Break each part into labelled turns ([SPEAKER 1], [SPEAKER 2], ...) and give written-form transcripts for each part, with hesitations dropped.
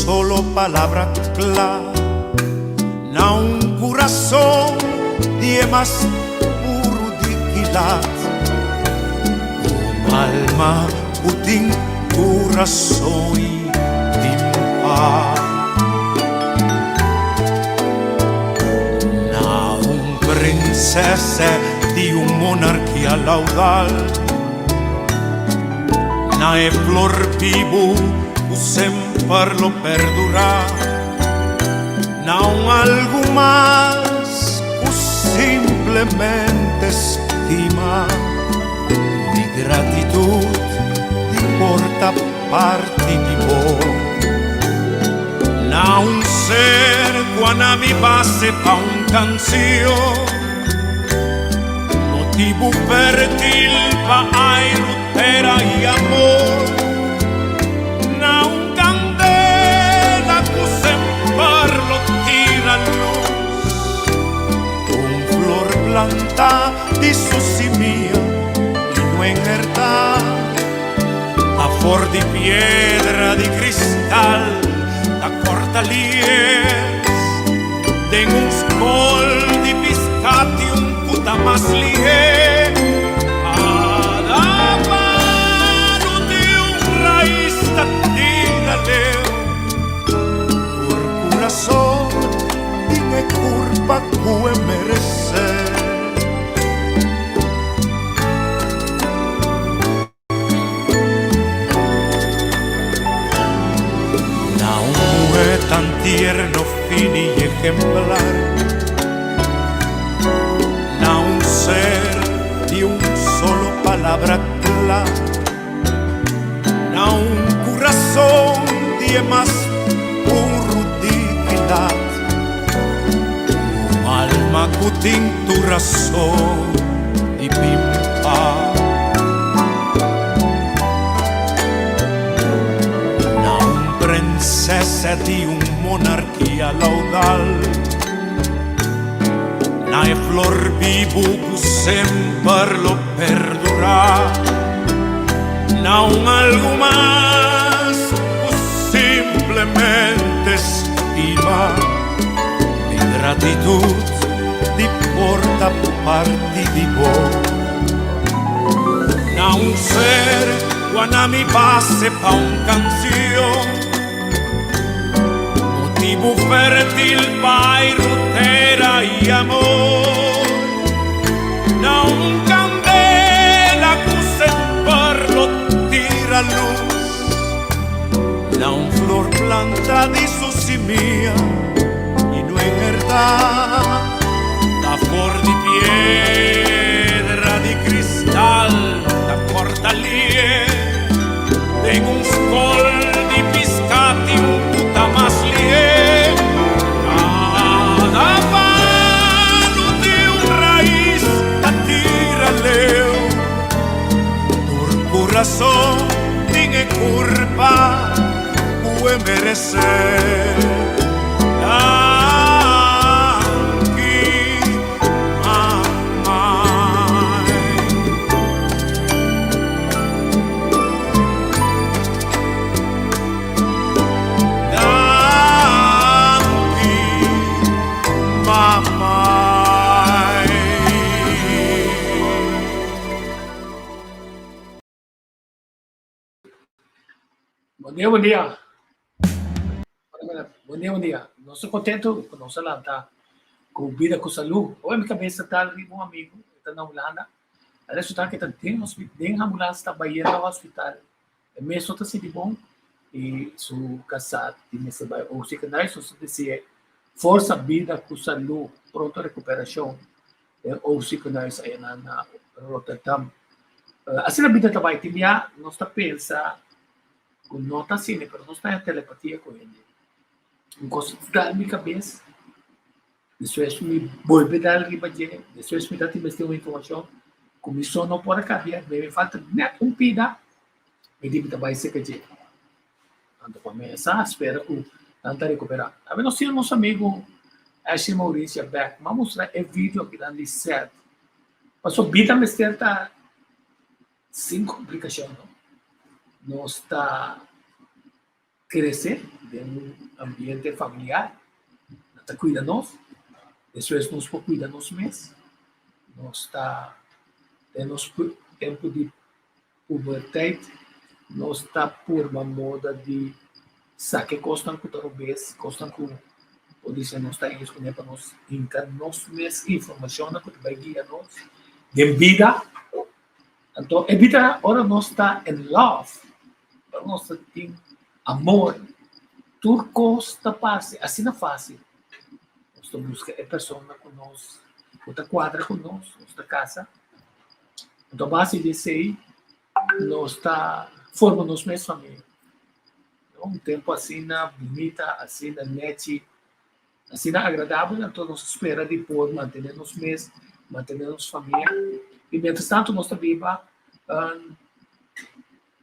[SPEAKER 1] solo palabra kla Na un kurason di e mas puru di kilat Un alma ku tin kurason i tin pas Na un prinsesa di un monarkia laudal Na e flor bibu ku semper lo perdurá Na un algu mas ku simplemente stima Mi gratitud di por ta parti di bo Na un ser ku a na mi base pa un kansion Motibu fértil pa airu, tera i amor Na un kandela ku semper lo tira lus Un flor plantá di su simia i no enhertá Afor di piedra di kristal ta kòrta lies Den un skol di piskati un ku ta mas lihé Kada palu di un rais ta tira leu Tur kurason tin e kurpa ku e meresé. Na un muhé tan tierno, fini i ejemplar, Na un ser di un solo palabra kla, Na un kurason di e mas puru dignidat, Un alma ku tin tur rason di pimpa. Na un prinsesa di un monarkia laudal, Na e flor bibu ku semper lo perdurá, Na un algu mas ku simplemente stima. Mi gratitud di por ta parti di bo. Na un ser ku a na mi base pa un kansion, Motibu fértil pa airu, tera i amor. Na un kandela ku semper lo tira lus, Na un flor planta di su simia i no enhertá. Ta for di piedra di kristal ta kòrta lie den un skol di piská tin un ku ta mas lie Kada palu di un rais ta tira leu Tur kurason tin e kurpa ku e meresé. Danki, mamai. Danki, mamai.
[SPEAKER 2] Bon dia, bon dia. Bon dia, bon dia. Nos ta contento cu nos a lanta cu bida cu salud. Hoy mi cabeza ta riba un amigo, e ta na Hulanda. A resulta cu e ta den hospital, den ambulance ta bayendo hospital. E mes no ta sinti bon y su casa tin mester bay ook ziekenhuis. Nos ta desea forsa, bida cu salud, pronto recuperacion. Den ook ziekenhuis ayana na Rotterdam. Asina bida ta bai. Tin bia nos ta pensa ku no ta asina, pero nos ta haña telepatia ku hende. Un kos ta dal mi kabes, despues mi bolbe dal riba dje, despues mi ta tin mester un informashon ku mi so no por a kabia, mi falta nèt un pida, mi di mi ta bai serka dje. Anto pa mi sa spera ku nan ta rekuperá. Awe nos tin nos amigu Ashley Mauricia bèk. M'a mustra e video akinan di sèt. Pasobra bida mester ta sin komplikashon no. Nos ta. Krese den un ambiente familiar, nan ta kuida nos, despues nos por kuida nos mes, nos ta den nos tempu di puberteit, nos ta purba moda di saka e kosnan ku ta robes, kosnan ku podise nos ta eens kuné pa nos hinka nos mes informashonnan ku ta bai guia nos den bida. Anto e bida ora nos ta in love, ora nos ta tin amor, tur kos ta parse asina fásil. Nos ta buska e persona ku nos ku ta kuadra ku nos, nos ta kasa. Anto a base di esei nos ta forma nos mes famia. Un tempu asina bunita, asina nechi. Asina agradabel, anto nos ta spera di por mantené nos mes, mantené nos famia i mientras tanto nos ta biba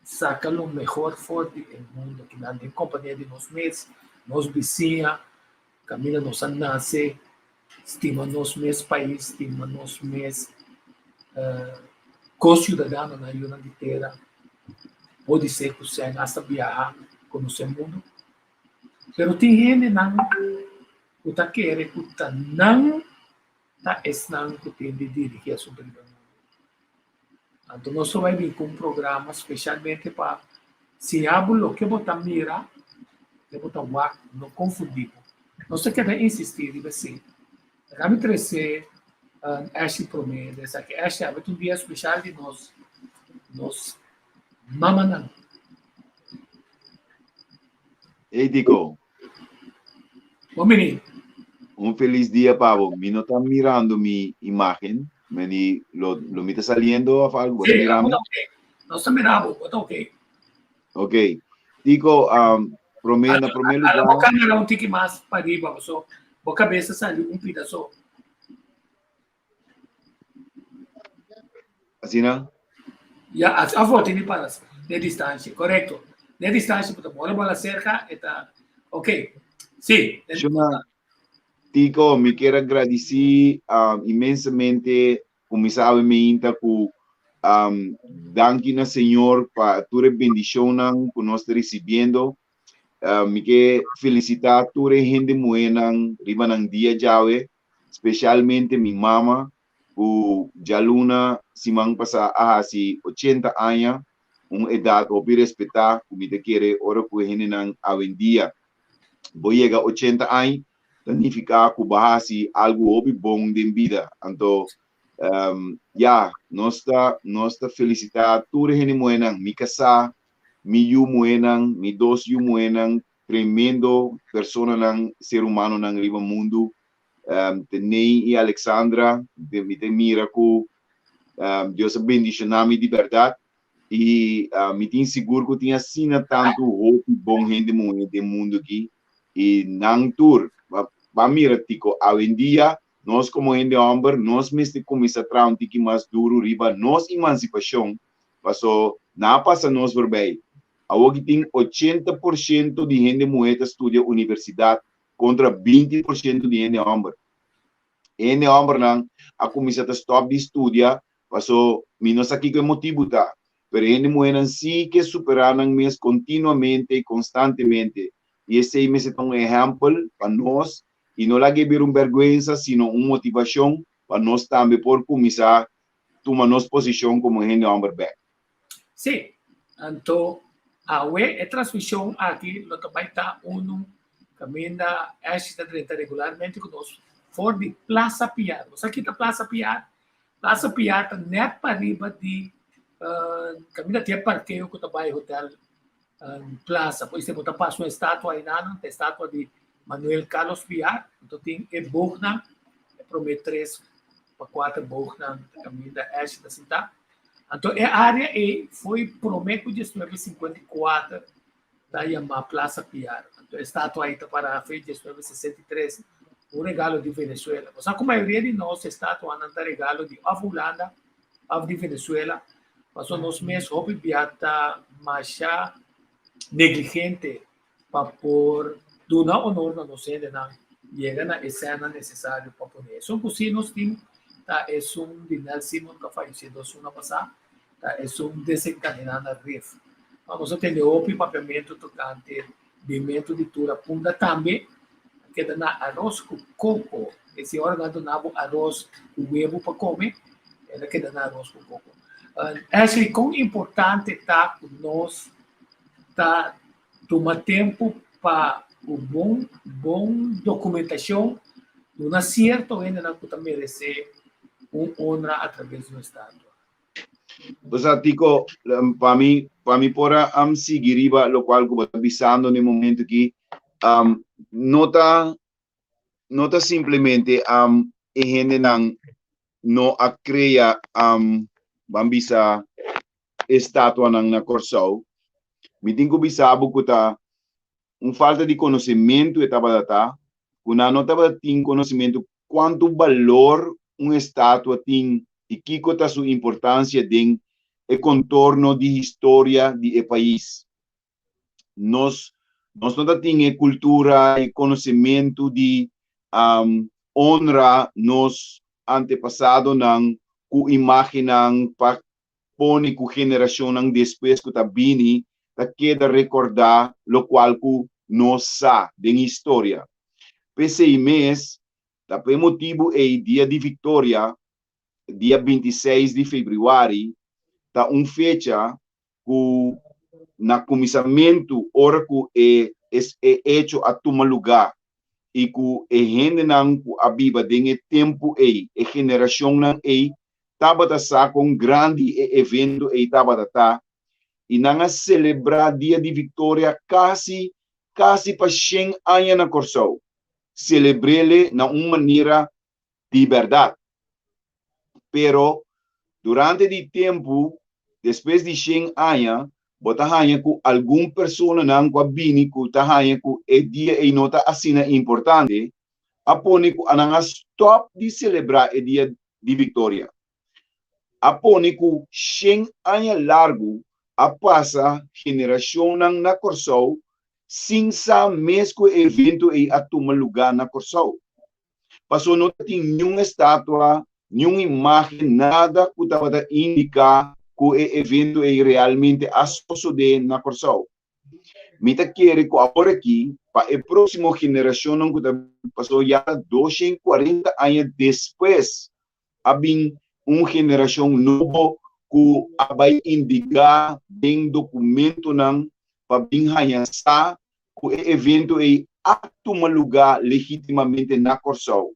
[SPEAKER 2] saka lo mehor for di e mundo kinan den kompania di nos mes, nos bisiña, kaminda nos a nase, stima nos mes pais, stima nos mes ko-siudadanonan, yunan di tera, podisé ku sèn asta biaha konosé mundo. Pero tin hendenan ku ta kere ku ta nan ta esnan ku tin di dirigí asuntu riba mundu. Anto nos lo bai bin ku un programa spesialmente pa siña bo loke bo ta mira, loke bo ta wak, no konfundí bo. Nos ta keda insistí riba esei. Laga mi trese Ashley promé den esaki. Ashley, awe ta un dia spesial di nos, nos mamanan.
[SPEAKER 3] Hey Tico.
[SPEAKER 2] Bon bini.
[SPEAKER 3] Un feliz dia pa bo. Mi no ta mirando mi imagen. Meni lo, lo mi ta saliendo of algo? Bo ta
[SPEAKER 2] Sí,
[SPEAKER 3] mira mi?
[SPEAKER 2] ok. Nos ta mira bo, bo ta ok.
[SPEAKER 3] Ok. Tico, um, prome, na prome
[SPEAKER 2] Ala bo
[SPEAKER 3] lugar,
[SPEAKER 2] camera un tiki mas pa riba, so bo cabeza sali un pida so.
[SPEAKER 3] Asina?
[SPEAKER 2] Ya, afo tini para de distancia, correcto. De distancia, pero bola bola cerca, eta, ok. Sí.
[SPEAKER 3] Shona, Tico, mi quiero agradecer inmensamente, como sabe, mi inta ku danki na Señor pa tur e bendicionnan ku nos ta recibiendo. Mi ke felicita tur e hende muhénan riba nan dia djawe, specialmente mi mama ku djaluna siman pasá a hasi ochenta aña, un edat hopi respetá ku mi ta kere ora ku e hendenan awendia bo yega ochenta añ ta nifiká ku bo a hasi algu hopi bon den bida. Anto ya, nos ta nos ta felisitá tur e hende muhénan, mi kasá, mi yu muhénan, mi dos yu muhénan, tremendo personanan, ser humanonan riba mundu, Tenei i Alexandra, mi ta mira ku Dios a bendishoná mi di bèrdat i mi tin sigur ku tin asina tantu hopi bon hende muhé den mundu aki i nan tur ba mira tiko awendia nos komo hende hòmber nos mester kuminsá traha un tiki mas duru riba nos emansipashon paso nan a pasa nos forbei awor ki tin 80% di hende muhé ta studia universidat kontra 20% di hende hòmber. E hende hòmbernan a kuminsá ta stòp di studia paso mi no sa kiko e motibu ta, pero e hende muhénan sí ke superá nan mes kontinuamente i konstantemente i esei mester ta un ehèmpel pa nos i no laga e bira un bèrgwensa sino un motivashon pa nos tambe por kuminsá tuma nos posishon komo hende hòmber bèk.
[SPEAKER 2] Sí, anto awe e transmishon aki lo ta bai ta unu kaminda Ashley ta drenta regularmente ku nos for di Plaza Piar. Bo sa kita Plaza Piar? Plaza Piar ta nèt pariba di kaminda tin e parkeo ku ta bai Hotel Plaza. Por esei bo ta pasa un estatua einan, ta estatua di Manuel Carlos Piar. Anto tin e boognan, e promé tres pa kuater boognan ta kaminda Ashley ta sintá. Anto e área ei foi promé ku 1954 ta yamá Plaza Piar. Anto e estatua ei ta pará fe 1963, un regalo di Venezuela. Bo sa ku mayoria di nos estatuanan ta regalo di òf Hulanda òf di Venezuela, pasobra nos mes hopi bia ta masha negligente pa por duna honor na nos hendenan yega na e sèna nesesario pa pone. Esun ku sí nos tin ta esun di Nel Simon ku a fayesé dos luna pasá, ta esun desenkadená na Rif. Nos a tende hopi papiamentu tokante Bimentu di tur a Punda tambe a keda na aros ku koko. E si ora nan duna bo aros ku webu pa kome, el a keda na aros ku koko. Ashley, kon importante ta ku nos ta tuma tempu pa ku bon bon dokumentashon duna sierto hendenan ku ta meresé un honra atraves di un estatua?
[SPEAKER 3] Bo sa, Tico, pa mi, pa mi por a um, sigui riba locual cu bo ta bisando na e momento aki, um, no ta, no ta simplemente um, e hendenan no a crea, um, ban bisa, estatuanan na Corsou. Mi tin cu bisa bo cu ta un falta di konosementu e tabata ta, ku nan no tabata tin konosementu kuantu balor un estatua tin i kiko ta su importansia den e kontorno di historia di e pais. Nos nos no ta tin e kultura i konosementu di honra nos antepasadonan ku imágennan pa pone ku generashonnan despues ku ta bini ta keda rekordá lokual ku nos sa den historia. P'esei mes, ta pa e motibu ei Dia di Viktoria, dia 26 di febrüari, ta un fecha ku na kuminsamentu ora ku e e echo a tuma lugá i ku e hendenan ku a biba den e tempu ei, e generashonnan ei, tabata sa kon grandi e evento ei tabata ta, i nan a selebrá Dia di Viktoria kasi kasi pa shen aña na Kòrsou, selebr'ele na un manera di bèrdat. Pero durante di tempu, despues di shen aña, bo ta haña ku algun personanan ku a bini ku ta haña ku e dia ei no ta asina importante, a pone ku nan a stòp di selebrá e Dia di Viktoria. A pone ku shen aña largu a pasa generashonnan na Kòrsou sin sa mes ku e evento ei a tuma lugá na Kòrsou. Paso no tin niun estatua, niun imágen, nada ku tabata indiká ku e evento ei realmente a sosodé na Kòrsou. Mi ta kere ku awor aki, pa e próksimo generashonnan ku ta bin, pasobra ya ta 240 aña despues a bin un generashon nobo ku a bai indiká den dokumentonan pa bin haña sa ku e evento ei a tuma lugá legítimamente na Kòrsou.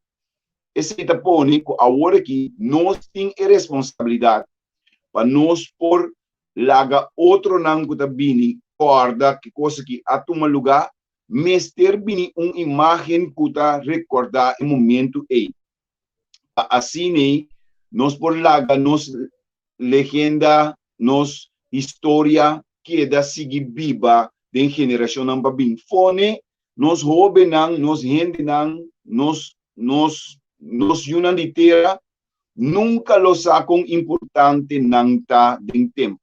[SPEAKER 3] Esei ta pone ku awor aki nos tin e responsabilidat pa nos por laga otronan ku ta bini kòrda ki kos aki a tuma lugá, mester bini un imágen ku ta rekordá e momentu ei. Pa asin'ei nos por laga nos legenda, nos historia keda sigui biba den generashonnan pa bin. Fone nos hóbennan, nos hendenan, nos nos nos yunan di tera nunka lo sa kon importante nan ta den tempu.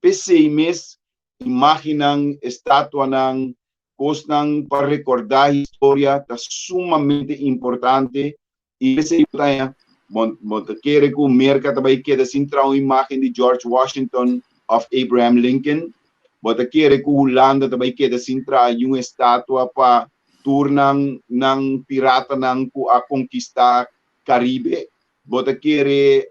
[SPEAKER 3] P'esei mes imágennan, estatuanan, kosnan pa rekordá historia ta sumamente importante i p'esei bo ta haña, bo bo ta kere ku Merka ta bai keda sin traha un imágen di George Washington òf Abraham Lincoln? Bo ta kere ku Hulanda ta bai keda sin traha un estatua pa tur nan nan piratanan ku a konkistá Karibe? Bo ta kere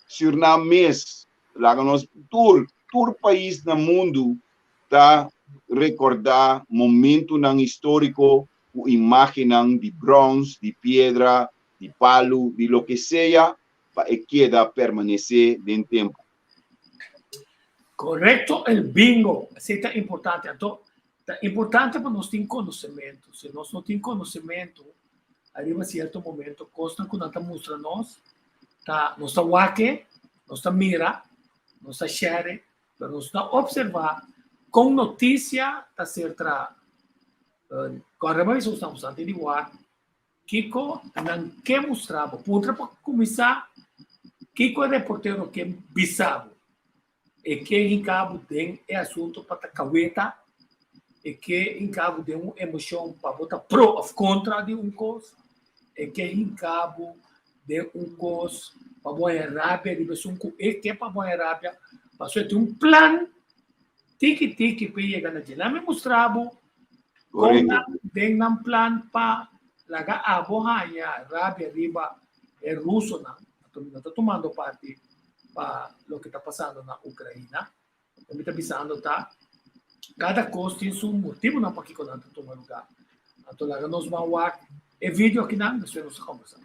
[SPEAKER 3] Sürnam mes? Laga nos tur tur pais na mundu ta rekordá momentunan históriko ku imágennan di bròns, di piedra, di palu, di loke sea, pa e keda permanesé den tempu.
[SPEAKER 2] Korekto el bingo! Esei ta importante. Anto, ta importante pa nos tin konosementu. Si nos no tin konosementu, ariba sierto momento kosnan ku nan ta mustra nos, ta nos ta wak e, nos ta mira, nos ta share, pero nos ta observa kon notisia ta ser traha. Kòrda bo Hesus ta usando di wak kiko nan ke mustra bo. Puntra pa kuminsá kiko e reportero ke bisa bo. E ke hinka bo den e asunto pa ta kaweta, e ke hinka bo den un emoshon pa bo ta pro òf kontra di un kos, e ke hinka bo den un kos pa bo haña rabia riba esun ku e ke pa bo haña rabia, pasobra e tin un plan. Tiki tiki pa yega na dje. Laat mi mustra bo kon nan den nan plan pa laga abo haña rabia riba e rusonan. Anto mi no ta tumando parti pa loke ta pasando na Ukraina. Loke mi ta bisando ta kada kos tin su motibunan pakiko nan ta tuma lugá. Anto laga nos ban wak e video akinan, despues nos ta kombersá.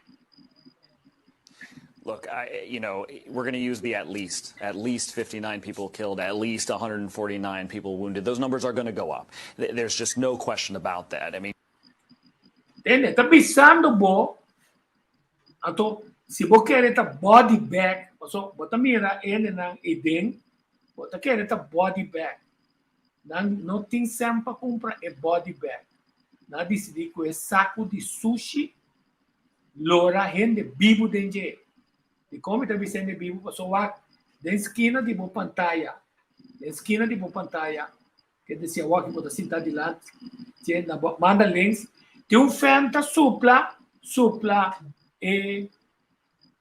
[SPEAKER 4] Look, we're going to use the at least, at least 59 people killed, at least 149 people wounded. Those numbers are going to go up. There's just no question about that. I mean,
[SPEAKER 2] Tende, ta bisando bo, anto, si bo kere ta body bag, so, bo ta mira hendenan eiden, bo ta kere ta body bag. Nan no tin sèn pa kumpra e body bag. Nan a disidí ku e saku di sushi lora hende bibu den dje. Dikon mi ta bisa hende bibu? Pasobra wak den skina di bo pantaya, den skina di bo pantaya, ke desia wak bo ta sinta dilanti dje na bo manda links, tin un fèn ta supla, supla e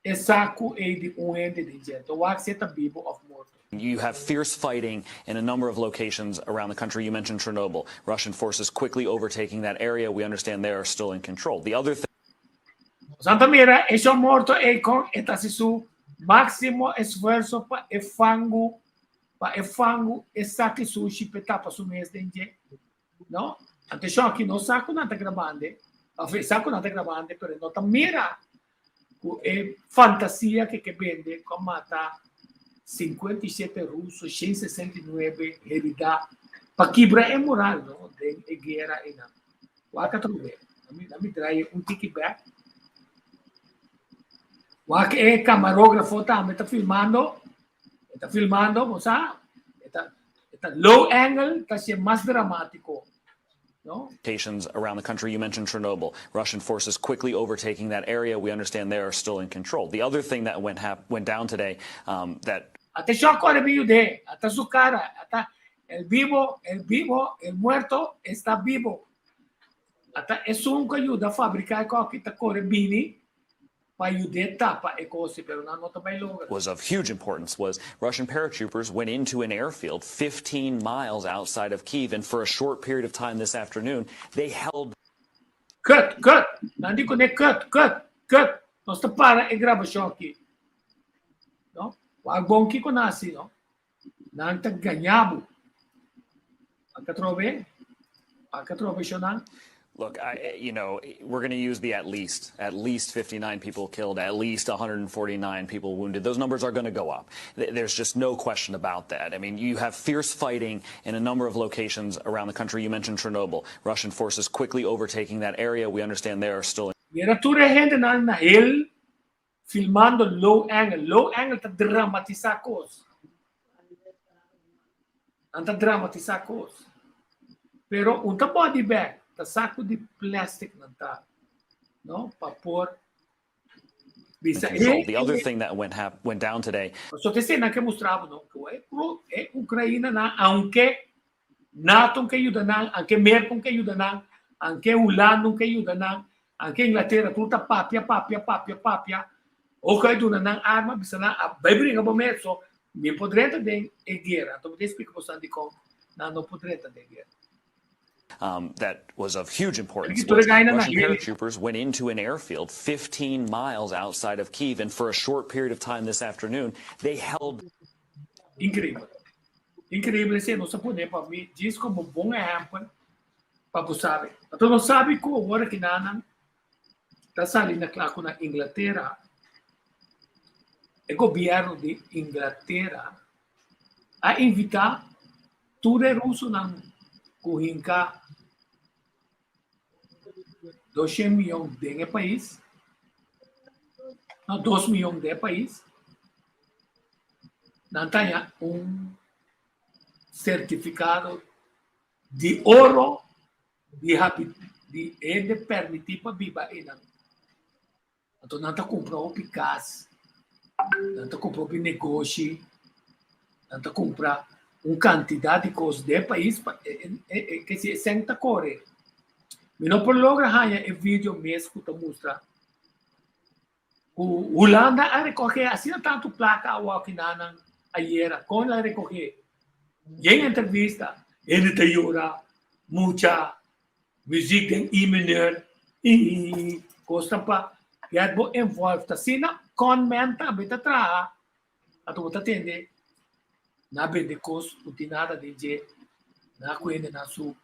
[SPEAKER 2] e saku ei di un hende den dje. Anto wak si e ta bibu òf morto.
[SPEAKER 4] You have fierce fighting in a number of locations around the country. You mentioned Chernobyl. Russian forces quickly overtaking that area. We understand they are still in control. The other thing
[SPEAKER 2] Santa mira, e shon morto ei kon e ta hasi su máksimo esfuerso pa e fangu, pa e fangu e saki sushi p'e tapa su mes den dje. No? Anto e shon aki no sa ku nan ta grabando, òf e sa ku nan ta grabando, pero e no ta mira ku e fantasia ke ke bende ku a mata 57 ruso, 169 heridá, pa kibra e moral, no, den e guera einan. Wak atrobe. Lami draai un tiki bek. Wak e kamarógrafo tambe ta filmando. E ta filmando, bo sa, e ta, e ta low angle, ta hasié mas dramátiko. No?
[SPEAKER 4] Locations around the country. You mentioned Chernobyl. Russian forces quickly overtaking that area. We understand they are still in control. The other thing that went hap went down today that
[SPEAKER 2] Atenshon kore mi yud'é, ata su kara, ata el bibo, el bibo, el muerto está bibo. Ata esun ku a yuda fabriká e kòki ta kore bini pa yud'é tapa e kos, pero nan no ta bai logra.
[SPEAKER 4] Was of huge importance was Russian paratroopers went into an airfield 15 miles outside of Kiev and for a short period of time this afternoon they held
[SPEAKER 2] Cut, cut! Nan di kuné cut, cut, cut! Nos ta para e grabashon aki. No? Wak bon kiko nan hasi, no? Nan ta gaña bo. Wak atrobe, wak atrobe shonnan.
[SPEAKER 4] Look, we're going to use the at least, at least 59 people killed, at least 149 people wounded. Those numbers are going to go up. There's just no question about that. I mean, you have fierce fighting in a number of locations around the country. You mentioned Chernobyl. Russian forces quickly overtaking that area. We understand they are still
[SPEAKER 2] Mira tur e hendenan na hel filmando low angle. Low angle ta dramatisá kos. Nan ta dramatisá kos. Pero un ta body bag, ta saku di plastic nan ta, no? Pa por bisa
[SPEAKER 4] e The other thing that went hap went down today.
[SPEAKER 2] So te esei nan ke mustra bo, no? Ku e e Ukraina nan, aunke NATO ke yuda nan, anke Merka ke yuda nan, anke Hulanda ke yuda nan, anke Inglatera tur ta papia, papia, papia, papia. Ook a duna nan arma, bisa nan a bai bringa bo mes, so mi por drenta den e guera. Anto mi ta explica boso dikon nan no por drenta den guera.
[SPEAKER 4] That was of huge importance was Russian paratroopers went into an airfield 15 miles outside of Kiev and for a short period of time this afternoon they held
[SPEAKER 2] Increíble. Increíble esei nos a pone pa mi djis como bon ehempel pa bo sabi. Anto nos sabi cu awor aki nan ta sali na cla cu na Inglatera e gobierno di Inglatera a invita tur e rusonan cu hinca 200 miyon den e pais, no, 2 miyon den e pais, nan ta haña un sertifikado di oro di habi di hende permití pa biba einan. Anto nan ta kumpra hopi kas, nan ta kumpra hopi negoshi, nan ta kumpra un kantidat di kos den e pais pa e ke si e sèn ta kore. Mi no por logra haña e video mes ku ta mustra ku Hulanda a rekohé asina tantu plaka awor ki nan ayera. Kon el a rekohé? Yen entrevista, hende ta yora, mucha, muziek den E mineur, i kosnan pa get bo involved. Asina conman tambe ta traha, anto bo ta tende nan a bende kos ku tin nada den dje, nan a ku hende nan su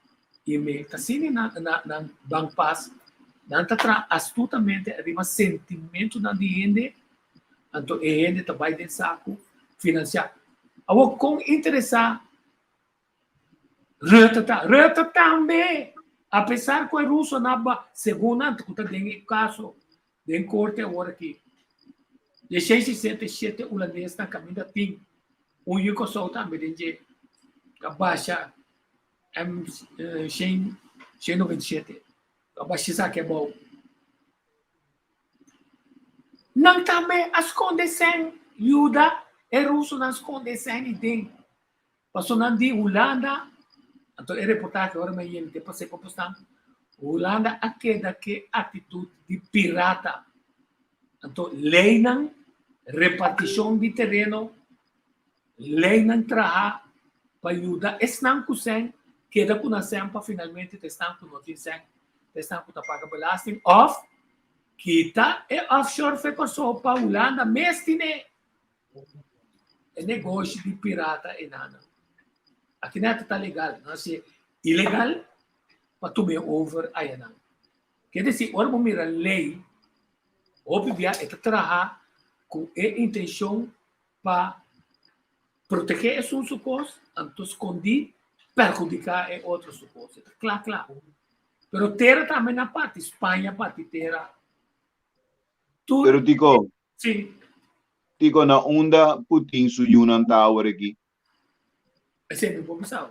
[SPEAKER 2] email. Ta asina nan nan ban pas, nan ta traha astutamente riba sentimentonan di hende Anto e hende ta bai den saku finansiá. Awor kon interesá Rutte ta? Rutte tambe! Apesar ku e rusonan ba, segun nan ku ta den e kaso den korte awor aki, de 667 hulandesnan kaminda tin un yu Kòrsou tambe den dje ta basha M 197 ta basha esaki abou. Nan tambe a skonde sèn yuda e rusonan skonde sèn i den paso nan di Hulanda anto e reportahe ora mi a yega te pas'é pa postan Hulanda a keda ke aktitut di pirata anto leinan repartishon di tereno leinan traha pa yuda esnan ku sèn keda ku nan sèn pa finalmente ta esnan ku no tin sèn ta esnan ku ta paga belasting òf Kita e offshore fe Kòrsou pa Hulanda mes tine e negoshi di pirata e nana. Aki nèt ta legal, no hasié ilegal pa tum'é over ayanan. Ke desi ora bo mira lei hopi bia e ta traha ku e intenshon pa protegé esun su kos anto skondí perhudiká e otro su kos. E ta kla kla. Pero tera tambe na parti Spaña parti tera.
[SPEAKER 3] Tur Pero Tico,
[SPEAKER 2] sí.
[SPEAKER 3] Tico na unda Putin su yunan ta awor aki?
[SPEAKER 2] Esei mi por bisa.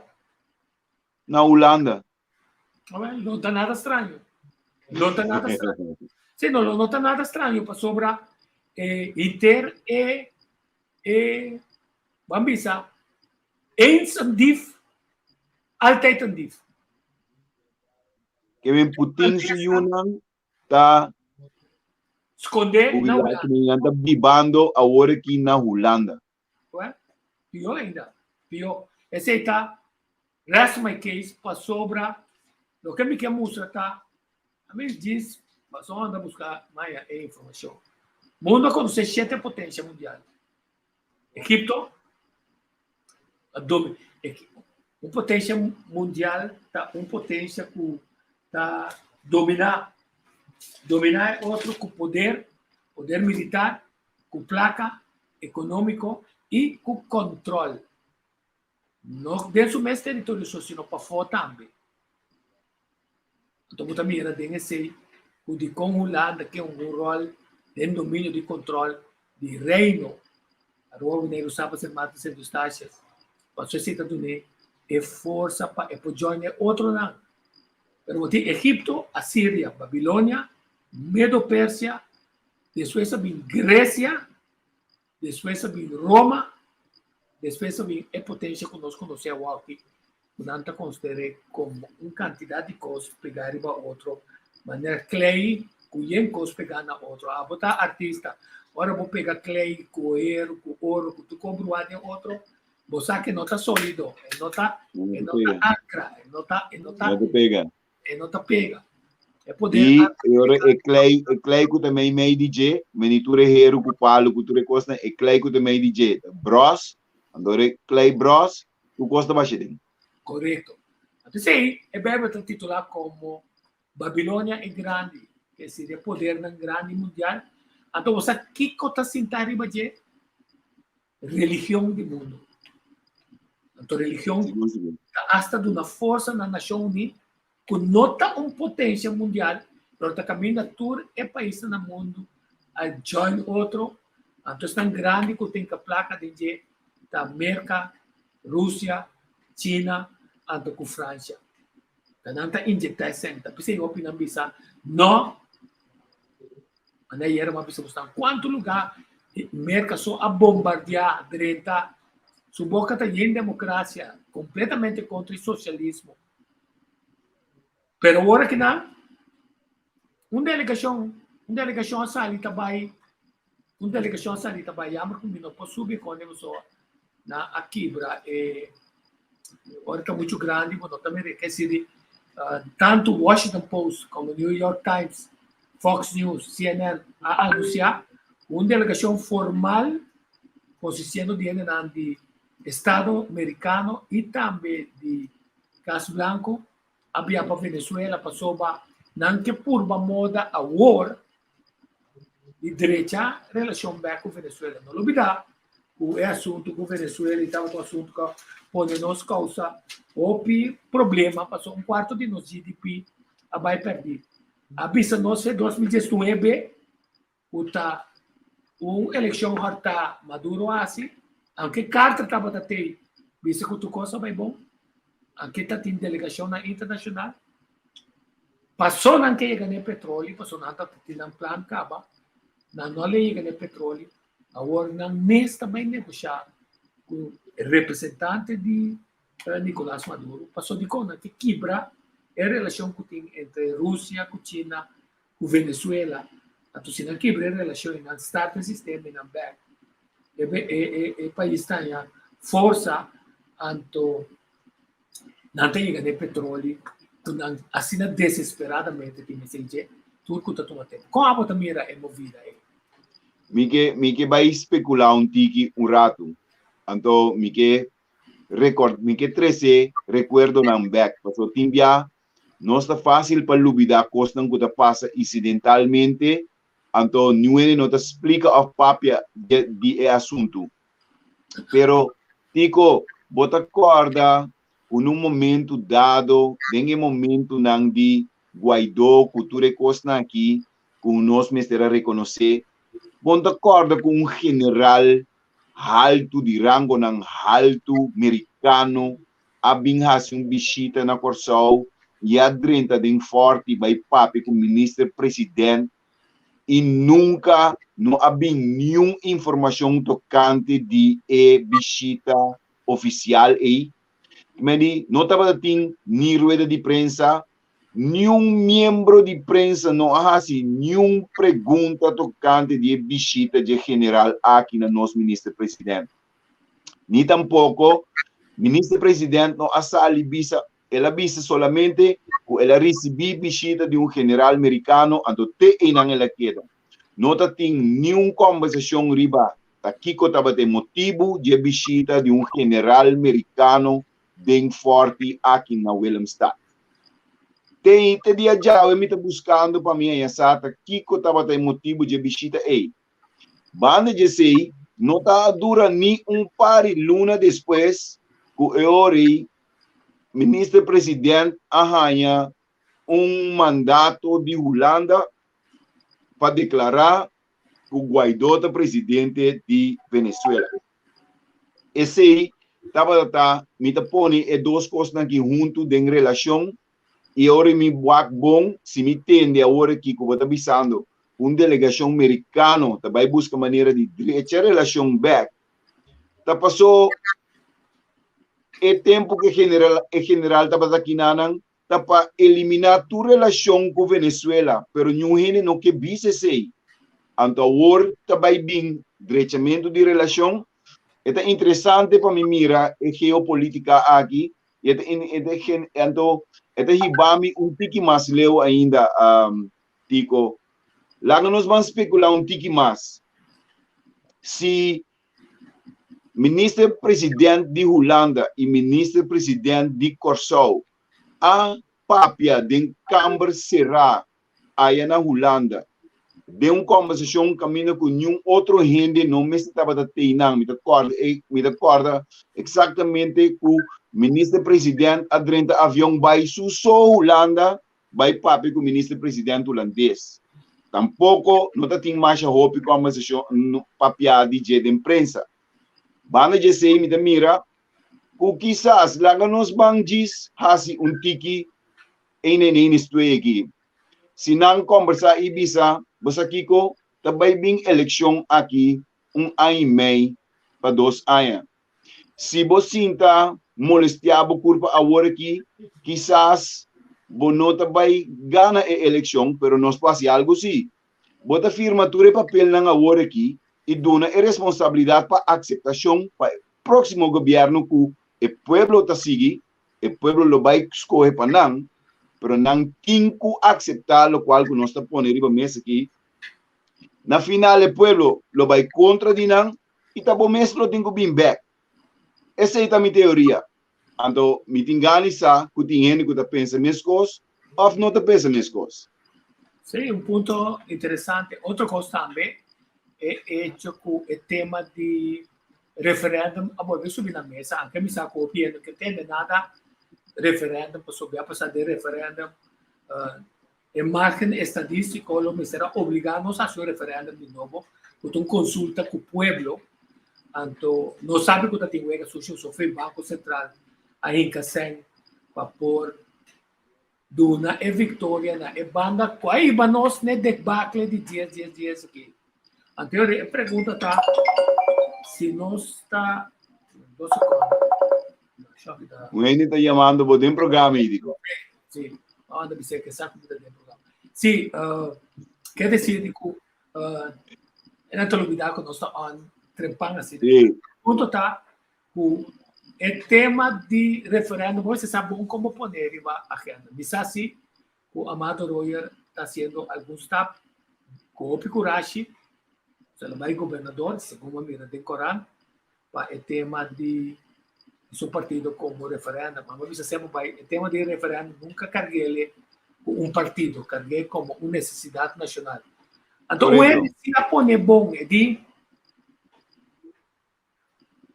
[SPEAKER 3] Na Hulanda.
[SPEAKER 2] Awel, no ta nada straño. No ta nada straño. Sí, no, no ta nada straño pasobra eh, henter e e ban bisa eens een dief Altijd een dief.
[SPEAKER 3] Ke men Putin su yunan ta
[SPEAKER 2] Skonde na Hulanda.
[SPEAKER 3] Nan ta bibando awor aki na Hulanda.
[SPEAKER 2] Well, pió ainda. Pió. Esei ta rest my case pasobra loke mi ke mustra ta ami djis pasobra anda buska maya e informashon. Mundo a konosé shete potensia mundial. Egipto, Un potensia mundial ta un potensia ku ta dominá, dominá e otro ku poder, poder militar, ku plaka, ekonómiko i ku kòntròl. No den su mes teritorio so, sino pafó tambe. Anto bo ta mira den esei ku dikon Hulanda ke un ròl den dominio di kòntròl di Reino Aruba, Boneiru, Saba, Sint Maarten, Sint Eustatius. Pasobra esei ta dun'é e forsa pa e por join e otronan. Pero bo tin Egipto, Asiria, Babilonia, Medo-Persia, despues a bin Gresia, Despues a bin Roma, despues a bin e potencia cu nos conoce awoki, cu nan ta consider'e como un cantidad di cos pega riba otro, manera klei cu yen cos pega na otro. Abo ta artista, ora bo pega klei cu hero, cu oro, cu tur cos bruha den otro, bo sa cu e no ta solido, e no ta, e no ta ancra, e no ta, e no ta, E no ta pega. E poder
[SPEAKER 3] I e ora e klei, e klei ku ta mei mei di dje, meni tur e heru ku palu ku tur e kosnan, e klei ku ta mei di dje ta bros, anto ora e klei bros, tur kos ta basha den.
[SPEAKER 2] Korekto. Anto esei e Beibel ta titulá komo Babilonia e Grandi, ke seria e podernan grandi mundial. Anto bo sa kiko ta sintá riba dje? Religion di mundu. Anto religion ta asta duna forsa na Nashon Uní, ku no ta un potensia mundial, pero ta kaminda tur e paisnan na mundu a join otro. Anto esnan grandi ku tin plaka den dje ta Merka, Rusia, China anto ku Fransha. Ta nan ta injektá e sèn. Ta p'esei hopi nan bisa no. Mane ayera mi a bisa bosnan kuantu lugá Merka so a bombardiá, drenta. Su boka ta yen demokrasia, kompletamente kontra e sosialismo. Pero ora kinan un delegashon, un delegashon a sali ta bai, un delegashon a sali ta bai, yammer ku mi no por subi konde pasobra nan a kibra e. Ora ta muchu grandi, bo no ta mira. Ke siri tantu Washington Post komo New York Times, Fox News, CNN a anunsiá ku un delegashon formal konsistiendo di hendenan di Estado Merikano i tambe di Kas Blanko a bia pa Venezuela pasobra nan ke purba moda awor di drecha relashon bèk ku Venezuela. No lubidá ku e asuntu ku Venezuela i tabata un asuntu ku a pone nos kousa hopi problema pasobra un kuarto di nos GDP a bai pèrdí. A bisa nos fe 2019 ku ta un elekshon hòrtá Maduro a hasi, aunke Carter tabata tei bisa ku tur kos a bai bon, aunke ta tin delegashonnan internashonal. Paso nan ke yega na e petroli, paso nan ta tin nan plan kaba, nan no a le yega na e petroli, awor nan mes ta bai negoshá ku representante di Nicolas Maduro, paso dikon nan ke kibra e relashon ku tin entre Rusia ku China ku Venezuela, anto si nan kibra e relashon i nan start e sistema i nan bèk, e e pais ta haña forsa, anto nan ta yega na e petroli ku nan asina desesperadamente tin mester dje, tur ku ta tuma tempu. Kon abo ta mira e movida ei?
[SPEAKER 3] Mi ke mi ke bai spekulá un tiki un ratu, anto mi ke rekòrd mi ke trese rekuerdonan bèk, pasobra tin bia Nos ta fásil pa lubidá kosnan ku ta pasa isidentalmente, anto niun hende no ta splika òf papia di e asuntu. Pero, Tico, bo ta kòrda ku na un momentu dado, den e momentunan di Guaidó ku tur e kosnan akí ku nos mester a rekonosé, bo no ta kòrda ku un general haltu, di rangonan haltu merikano a bin hasi un bishita na Kòrsou i a drenta den Fòrti bai papia ku Minister President i nunka no a bin niun informashon tokante di e bishita ofisial ei. Medi no tabata tin ni rueda di prensa, niun miembro di prensa no a hasi niun pregunta tokante di e bishita dje general aki na nos Minister President. Ni tampoko Minister President no a sali bisa, el a bisa solamente ku el a risibí bishita di un general merikano, anto te einan el a keda. No ta tin niun kòmbersashon riba ta kiko tabata e motibu di e bishita di un general merikano den Fòrti aki na Willemstad. Te te dia djawe mi ta buskando pa mi haña sa ta kiko tabata e motibu di e bishita ei. Banda di esei, no ta a dura ni un par di luna despues ku e ora ei Minister President a haña un mandato di Hulanda pa deklará ku Guaidó ta presidente di Venezuela. Esei tabata ta, mi ta pone e dos kosnan aki huntu den relashon i ora mi wak bon, si mi tende awor aki ku bo ta bisando ku un delegashon merikano ta bai buska manera di drecha relashon bèk, ta pasó e tempu ku e general e general tabata aki nanan ta pa eliminá tur relashon ku Venezuela, pero niun hende no ke bisa esei. Anto awor ta bai bin drechamentu di relashon. E ta interesante pa mi mira e geopolítika aki i e ta e ta gen anto e ta hiba mi un tiki mas leu ainda, Tico. Laga nos ban spekulá un tiki mas. Si Minister President di Hulanda i Minister President di Kòrsou a papia den kamber será aya na Hulanda den un kòmbersashon kaminda ku niun otro hende no mester tabata teinan. Mi ta kòrda e mi ta kòrda eksaktamente ku Minister President a drenta avion bai su so Hulanda bai papia ku Minister President Hulandes. Tampoko no ta tin masha hopi kòmbersashon papiá di dje den prensa. Banda dje esei mi ta mira ku kisas laga nos ban djis hasi un tiki ein en ein estoe aki. Si nan kòmbersá i bisa, Bo sa kiko? Ta bai bin elekshon aki un aña i mei pa dos aña. Si bo sinta molestiá bo kurpa awor aki, kisas bo no ta bai gana e elekshon, pero nos por hasi algu sí. Bo ta firma tur e papelnan awor aki i duna e responsabilidat pa akseptashon pa e próksimo gobièrnu ku. E pueblo ta sigui, e pueblo lo bai skohe pa nan, pero nan tin ku akseptá lokual ku nos ta pone riba mesa aki. Na final e pueblo lo bai kontra di nan i ta bo mes lo tin ku bin bèk. Esei ta mi teoria. Anto mi tin gana di sa ku tin hende ku ta pensa meskos òf no ta pensa meskos.
[SPEAKER 2] Sí, un punto interesante. Otro kos tambe, e echo ku e tema di referendum a bolbe subi na mesa, anke mi sa ku hopi hende no ke tende nada referendum, pasobra a pasa den referendum e margen estadístiko lo mester a obligá nos hasi un referendum di nobo, ku ta un konsulta ku pueblo, anto nos sabi ku ta tin wega sushi, pasobra Banko Sentral a hinka sèn pa por duna e viktoria na e banda ku a hiba nos n'e debakle di dies dies dies aki. Anto e pregunta ta si nos ta dos sekondo.
[SPEAKER 3] Un hende ta yamando bo den programa ei, dico.
[SPEAKER 2] Sí, anda bisa ke sa ku ta den programa. Sí, uh, ke decir di ku uh, e nan ta olbida ku nos ta on trempan asina.
[SPEAKER 3] Sí.
[SPEAKER 2] Punto ta ku e tema di referendum hoy se sa bon como pone riba agenda. Mi sa si ku Amado Royer ta haciendo algun stap ku hopi kurashi, se lo bai gobernador, segun a mira den koran, pa e tema di su partido como referendum. Ma mi bisa semper bai e tema di referendum nunca carguele ku un partido, cargué como un necesidad nacional. Anto un hende si a pone bon e di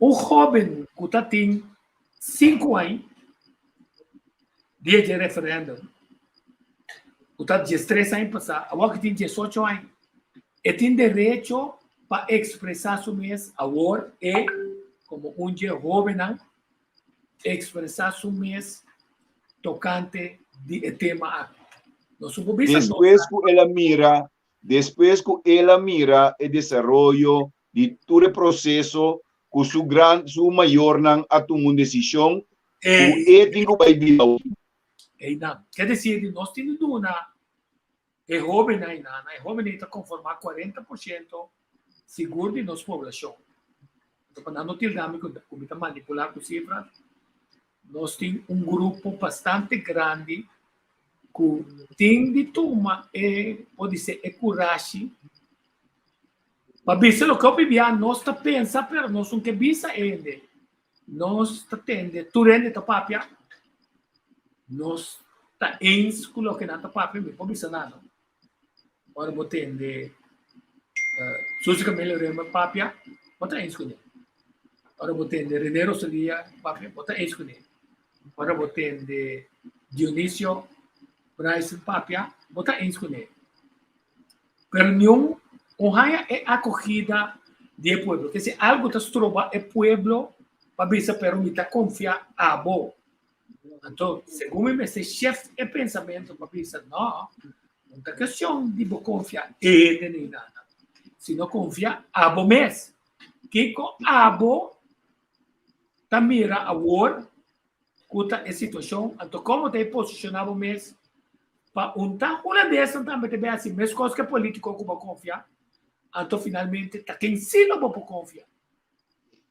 [SPEAKER 2] Un hóben ku ta tin sinku aña dia dje referèndum, ku ta diestres aña pasá, awor ku tin diesocho aña, e tin derecho pa ekspresá su mes awor e komo un dje hóbennan ekspresá su mes tokante di e tema aki. Nos no por bisa no.
[SPEAKER 3] Despues ku el a mira, despues ku el a mira e desaroyo di tur e proseso ku su gran su mayornan a tuma un desishon ku e tin ku bai biba awor.
[SPEAKER 2] Einan. Ke desir di nos tin di duna e hobennan einan, e hobennan ta konformá 40% sigur di nos poblashon. Anto pa nan no tilda mi ku mi ta manipulá ku sifra, nos tin un grupo bastante grandi ku tin di tuma e, por dise, e kurashi Pa bisa loke hopi bia nos ta pensa pero nos no ke bisa hende. Nos ta tende tur hende ta papia, nos ta eens ku loke nan ta papia, mi por bisa nan no. Ora bo tende Suzy Camelia Römer papia, bo ta eens kuné. Ora bo tende Rene Rosalia papia, bo ta eens kuné. Ora bo tende Dionisio Bryson papia, bo ta eens kuné. Pero niun un haña e akogida di e pueblo. Ke si algu ta stroba e pueblo pa bisa pero mi ta konfia abo. Anto, segun mi mester shift e pensamentu pa bisa no, no ta kestion di bo konfia e hende ni nada, sino konfia abo mes. Kiko abo ta mira awor ku ta e situashon, anto komo ta e posishoná bo mes pa un ta hulandesnan tambe ta bin hasi meskos ku e politiko ku bo konfia, anto finalmente ta ken si lo bo por konfia.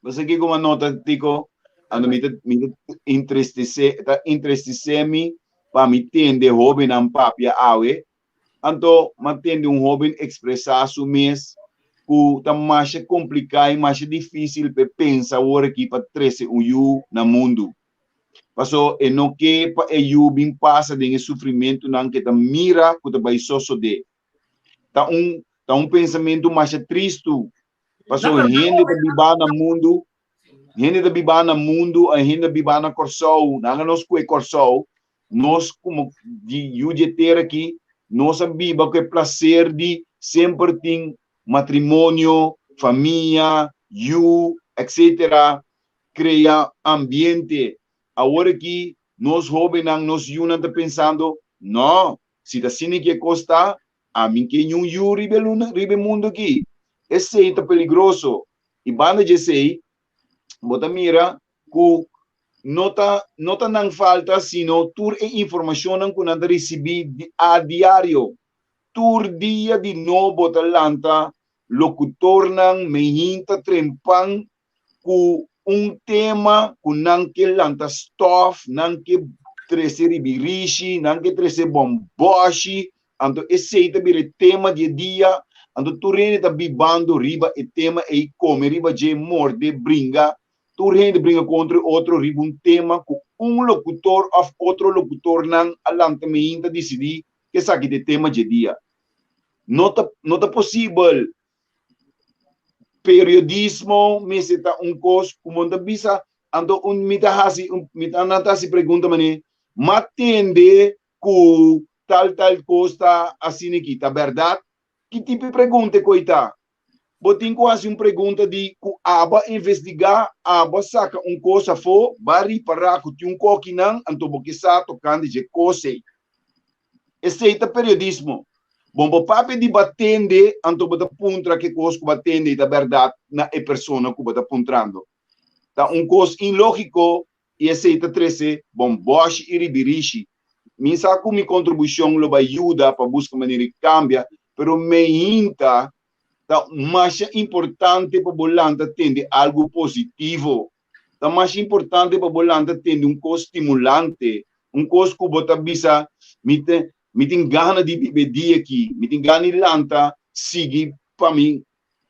[SPEAKER 3] Bo sa kiko mi a nota, Tico? Anto mi ta mi ta entristesé ta entristesé mi pa mi tende hóbennan papia awe Anto m'a tende un hóben ekspresá su mes ku ta masha kompliká i masha difísil p'e pensa awor aki pa trese un yu na mundu. Paso e no ke pa e yu bin pasa den e sufrimentunan ku e ta mira ku ta bai sosodé. Ta un ta un pensamentu masha tristu, paso hende ta bibá na mundu, hende ta bibá na mundu, hende ta bibá na Kòrsou, nan a nos kue Kòrsou, Nos komo di yu di e tera aki, nos a biba ku e plaser di semper tin matrimonio, famia, yu, etc. Krea ambiente. Awor aki nos hóbennan, nos yunan ta pensando, No, si ta asina ki e kos ta, ami ke niun yu riba e luna, riba e mundu aki. Esei ta peligroso. I banda di esei, bo ta mira ku no ta no ta nan falta sino tur e informashonnan ku nan ta risibí a diario. Tur dia di nobo ta lanta lokutornan mehinta trempan ku Un tema ku nan ke lanta stòf, nan ke trese ribirishi, nan ke trese bòmbòshi, anto esei ta bira e tema di e dia, anto tur hende ta bibando riba e tema ei, kome riba dje, morde, bringa, tur hende bringa kontra e otro riba un tema ku un lokutor òf otro lokutornan a lanta meinta disidí ku esaki ta e tema dje dia. No ta no ta posibel. Periodismo mester ta un kos ku bo ta bisa, anto un mi ta hasi un mi ta nan ta hasi pregunta manera, m'a tende ku tal tal kos ta asina aki, ta bèrdat? Ki tipo di pregunta e koi ta? Bo tin ku hasi un pregunta di ku abo a investigá, abo a saka un kos afó, bo a ripará ku tin un kokinan, anto bo ke sa tokante dje kos ei. Esei ta periodismo. Bon bo papia di bo a tende, anto bo ta puntra ke kos ku bo a tende i ta bèrdat na e persona ku bo ta puntrando. Ta un kos inlógiko i esei ta trese bòmbòshi i ribirishi. Mi sa ku mi kontribushon lo bai yuda pa buska manera di kambia, pero meinta ta masha importante pa bo lanta tende algu positivo. Ta masha importante pa bo lanta tende un kos stimulante, un kos ku bo ta bisa, Mi ta, mi tin gana di biba e dia aki, mi tin gana di lanta sigui pa mi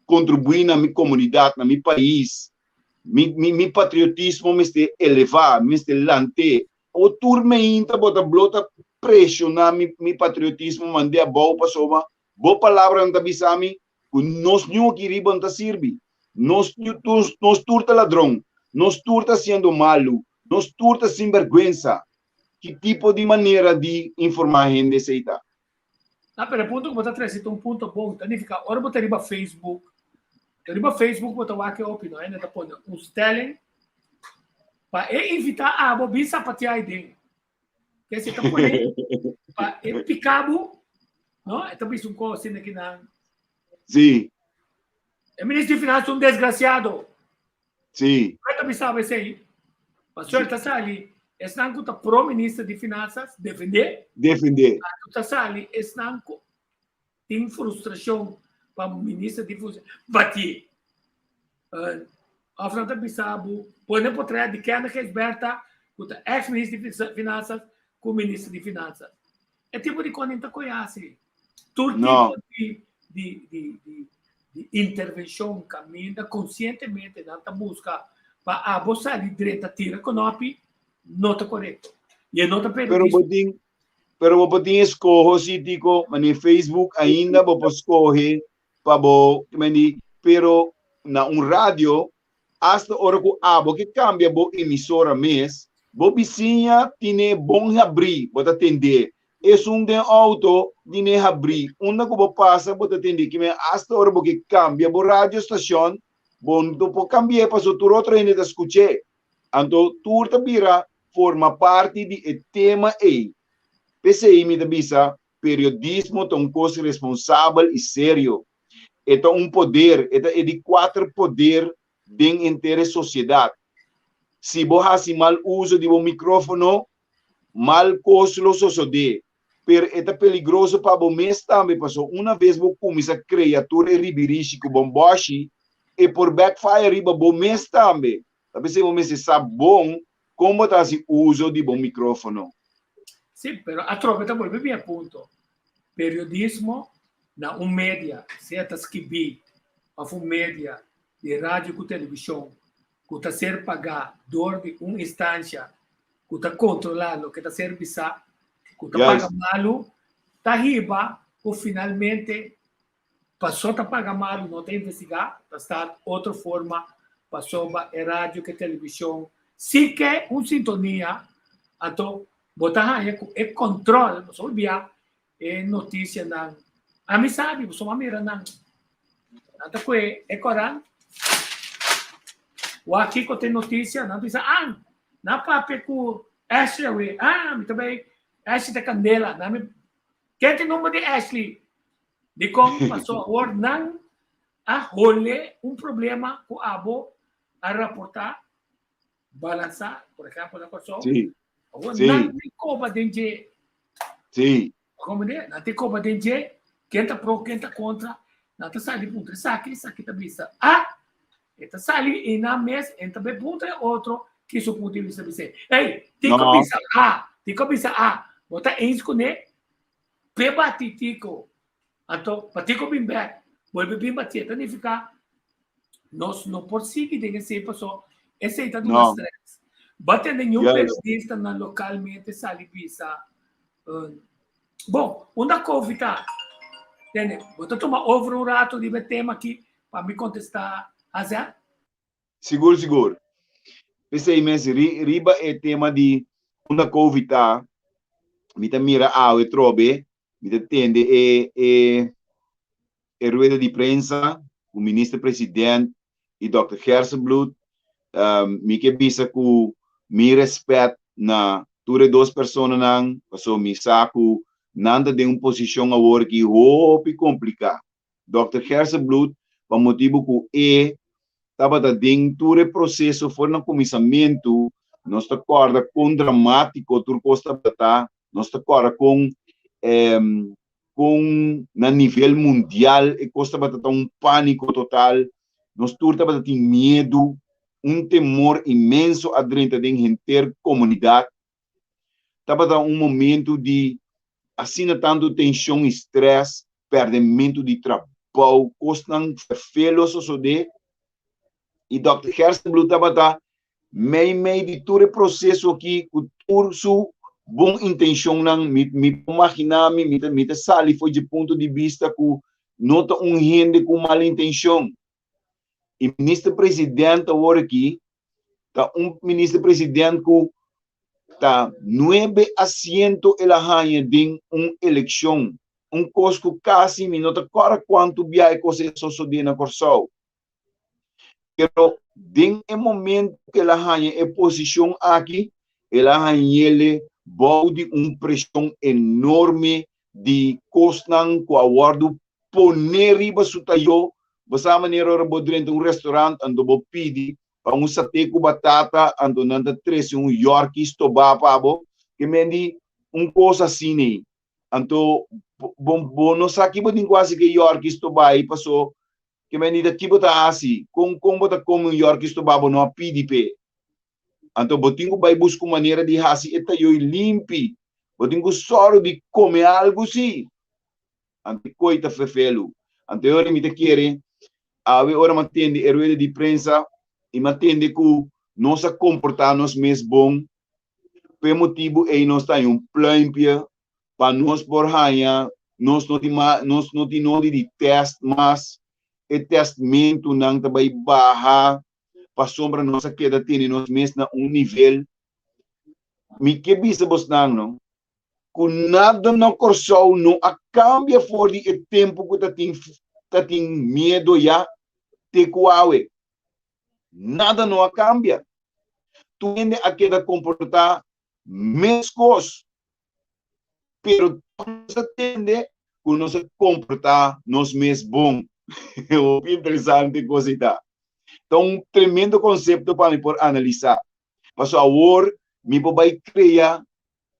[SPEAKER 3] kontribuí na mi komunidat, na mi pais. Mi, mi, mi patriotismo mester elevá, mi mester lant'é. Awor tur meinta bo ta blo ta preshoná mi, mi patriotismo mand'é abou pasobra bo palabranan ta bisa mi ku nos niun aki riba no ta sirbi. Nos nos tur ta ladron, nos tur ta hasiendo malu, nos tur ta sinbergwensa. Ki tipo di manera di informá hende esei ta?
[SPEAKER 2] Ah, pero e punto ku bo ta trese ta un punto bon. Ta nifiká ora bo ta riba Facebook, riba Facebook bo ta wak e opinion, hende ta pone un stelling pa e invitá abo bin sapateá aden. Ke si ta pone pa e pica bo, no? E ta bisa un cosa asina ki nan.
[SPEAKER 3] Sí.
[SPEAKER 2] E ministro di finanzas un desgraciado.
[SPEAKER 3] Sí.
[SPEAKER 2] E ta bisa esei. Pasobra ta sali esnan ku ta pro ministro di finanzas defendé.
[SPEAKER 3] Defendé.
[SPEAKER 2] Ta sali esnan ku tin frustrashon pa minister di funshon batié. Of nan ta bisa bo pone potret di Kenneth Gijsbertha ku ta ex minister di finansas ku minister di finansas. E tipo di konin ta koe hasi. Tur tipo di di di di di intervenshon kaminda konsientemente nan ta buska pa abo sali drenta tira konopi no ta korekto. I e no ta
[SPEAKER 3] Pero bo tin Pero bo por tin eskoho si tiko, mane Facebook ainda bo por skohe pa bo mandi, pero na un radio hasta ora ku abo ke kambia bo emisora mes, bo bisiña tine bon habrí, bo ta tendé. Esun den outo tine habrí, unda ku bo pasa bo ta tendé. Kimen hasta ora bo ke kambia bo radio stashon, bo no por kambi'é pasobra tur otro hende ta skuch'é. Anto tur ta bira forma parti di e tema ei. P'esei mi ta bisa, periodismo ta un kos responsabel i serio. E ta un poder, e ta e di kuater poder den henter e sosiedat. Si bo hasi mal uso di bo mikrófono, mal kos lo sosodé. Pero e ta peligroso pa bo mes tambe, pasobra una ves bo kuminsá krea tur e ribirishi ku bòmbòshi, e por backfire riba bo mes tambe. Ta p'esei bo mester sa bon kon bo ta hasi uso di bo mikrófono.
[SPEAKER 2] Sí, pero atrobe ta bolbe bin e punto. Periodismo na un media, sea ta skibí òf un media di radio ku televishon, ku ta ser pagá dor di un instansha ku ta kontrolá loke ta ser bisá, ku ta paga malu, ta hiba ku finalmente Paso ta paga malu no ta investigá, ta start otro forma pasobra e radio ku e televishon si ke un sintonia, anto bo ta haña ku e kòntròl, pasobra bia e notisianan, ami sabi pasobra mi a mira nan, nan ta kue e korant, wak kiko ta e notisia, nan ta bisa ah nan a papia ku Ashley awe, ah mi ta bai Ashley ta kandela, nan mi ken ta e nomber di Ashley? Dikon? Paso awor nan a hole un problema ku abo a raportá, balansá, por ehèmpel na Kòrsou.
[SPEAKER 3] Sí.
[SPEAKER 2] Awor
[SPEAKER 3] Sí.
[SPEAKER 2] nan tin koba den dje.
[SPEAKER 3] Sí.
[SPEAKER 2] Komprendé? Nan tin koba den dje, ken ta pro, ken ta kontra. Nan ta sali puntra esaki, esaki ta bisa, ah! E ta sali einan mes, e ta bai puntra e otro ki su punto di vista bis'é, Ey, Tico
[SPEAKER 3] No.
[SPEAKER 2] bisa A, Tico bisa A, bo ta eens kuné? P'e bati Tico. Anto, pa Tico bin bèk, bolbe bin batié, ta nifiká nos no por sigui den esei paso esei ta duna
[SPEAKER 3] No.
[SPEAKER 2] stress. Bo a tende niun
[SPEAKER 3] Juist.
[SPEAKER 2] periodistanan lokalmente sali bisa, Bon, unda Covid ta? Tende, bo ta tuma over un rato riba e tema aki pa mi kontestá Hazel?
[SPEAKER 3] Sigur, sigur. P'esei mes, riba e tema di unda Covid ta, mi ta mira awe trobe, mi ta tende e e e rueda di prensa ku Minister President i Dòkter Gerstenbluth. Mi ke bisa ku mi rèspèt na tur e dos personanan, pasobra mi sa ku nan ta den un posishon awor ki hopi kompliká. Dòkter Gerstenbluth pa motibu ku e tabata den tur e proseso for na kuminsamentu, nos ta kòrda kon dramátiko tur kos tabata, nos ta kòrda kon kon na nivel mundial e kos tabata ta un pániko total, nos tur tabata tin miedu, un temor inmenso a drenta den henter komunidat. Tabata un momentu di asina tantu tenshon i strès, pèrdementu di trabou, kosnan ferfelu a sosodé i Dòkter Gerstenbluth tabata mei mei di tur e proseso aki ku tur su bon intenshonnan. Mi mi por maginá mi, mi ta mi ta sali for dje punto di bista ku no ta un hende ku mal intenshon. I minister president awor aki ta un minister president ku ta nuebe asiento el a haña den un elekshon, un kos ku kasi mi no ta kòrda kuantu bia e kos ei a sosodé na Kòrsou. Pero den e momento ku el a haña e posishon aki, el a hañ'ele bou di un preshon enorme di kosnan ku a wòrdu poné riba su tayó. Bo sa manera ora bo drenta un restaurant anto bo pidi pa un saté ku batata anto nan ta trese un yòrki stobá pa bo, ke men di un kos asina ei. Anto bo bo no sa ki bo tin ku hasi ku e yòrki stobá ei paso Ke manera ki bo ta hasi? Kon kon bo ta kome un yorki stobá bo no a pidi p'e? Anto bo tin ku bai buska un manera di hasi e tayoi limpi. Bo tin ku sòru di kome algu si. Anto e koi ta fefelu. Anto e ora mi ta kere awe ora mi a tende e rueda di prensa i mi a tende ku nos a komportá nos mes bon. P'e motibu ei nos ta haña un pluimpje pa nos por haña nos no tin mas nos no tin nodi di test mas e testmentunan ta bai baha pasobra nos a keda tene nos mes na un nivel mi ke bisa bosnan no ku nada na Kòrsou no a kambia for di e tempu ku ta tin ta tin miedo ya te ku awe nada no a kambia tur hende a keda komportá meskos pero tòg nos a tende ku nos a komportá nos mes bon. Hopi interesante kos ei ta. Ta un tremendo konsepto pa mi por analisá. Pasobra awor mi por bai krea,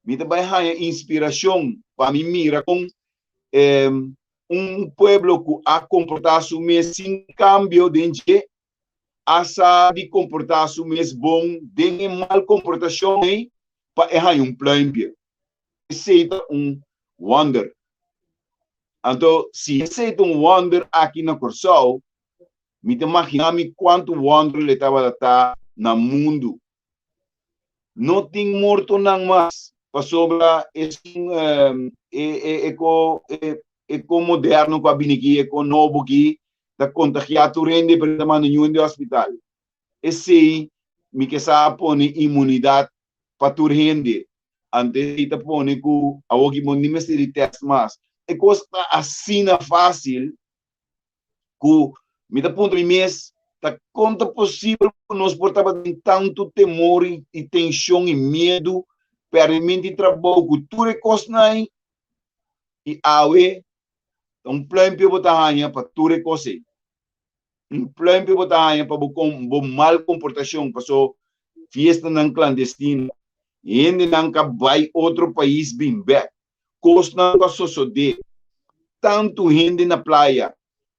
[SPEAKER 3] mi ta bai haña inspirashon pa mi mira kon un pueblo ku a komportá su mes sin kambio den dje a sa di komportá su mes bon den e mal komportashon ei pa e haña un pluimpje. Esei ta un wonder. Anto, si esei ta un wonder aki na Kòrsou, mi ta maginá mi kuantu wonder lo e tabata ta na mundu. No tin mortonan mas pasobra esun e e ko e ko moderno ku a bini aki, e ko nobo aki ta kontagiá tur hende pero ta manda niun hende hospital. Esei mi ke sa a pone inmunidat pa tur hende. Anto esei ta pone ku awoki bo ni mester di tèst mas. E kos ta asina fásil ku mi ta puntra mi mes, ta kon ta posibel ku nos por tabatin tantu temor i tenshon i miedu, pèrdimenti di trabou ku tur e kosnan ei, i awe ta un pluimpio bo ta haña pa tur e kos ei. Un pluimpio bo ta haña pa bo bo mal komportashon, paso fiestanan klandestino, hendenan ka bai otro pais bin bèk, kosnan ku a sosodé, tantu hende na playa,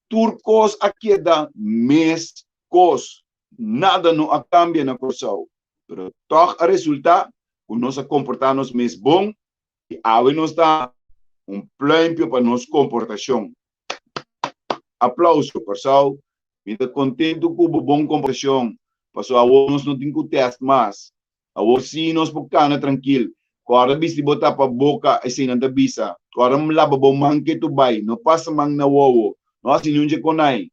[SPEAKER 3] tur kos a keda mes. kos, nada no a kambia na Kòrsou, pero tòg a resultá ku nos a komportá nos mes bon i awe nos ta un pluimpio pa nos komportashon. Aplauso, Kòrsou! Mi ta kontentu ku bo bon komportashon, pasobra awor nos no tin ku tèst mas. Awor sí nos por kana trankil. Kòrda bisti bo tapa boka, esei nan ta bisa. Kòrda laba bo man ketu bai, no pasa man na wowo, no hasi niun dje konai.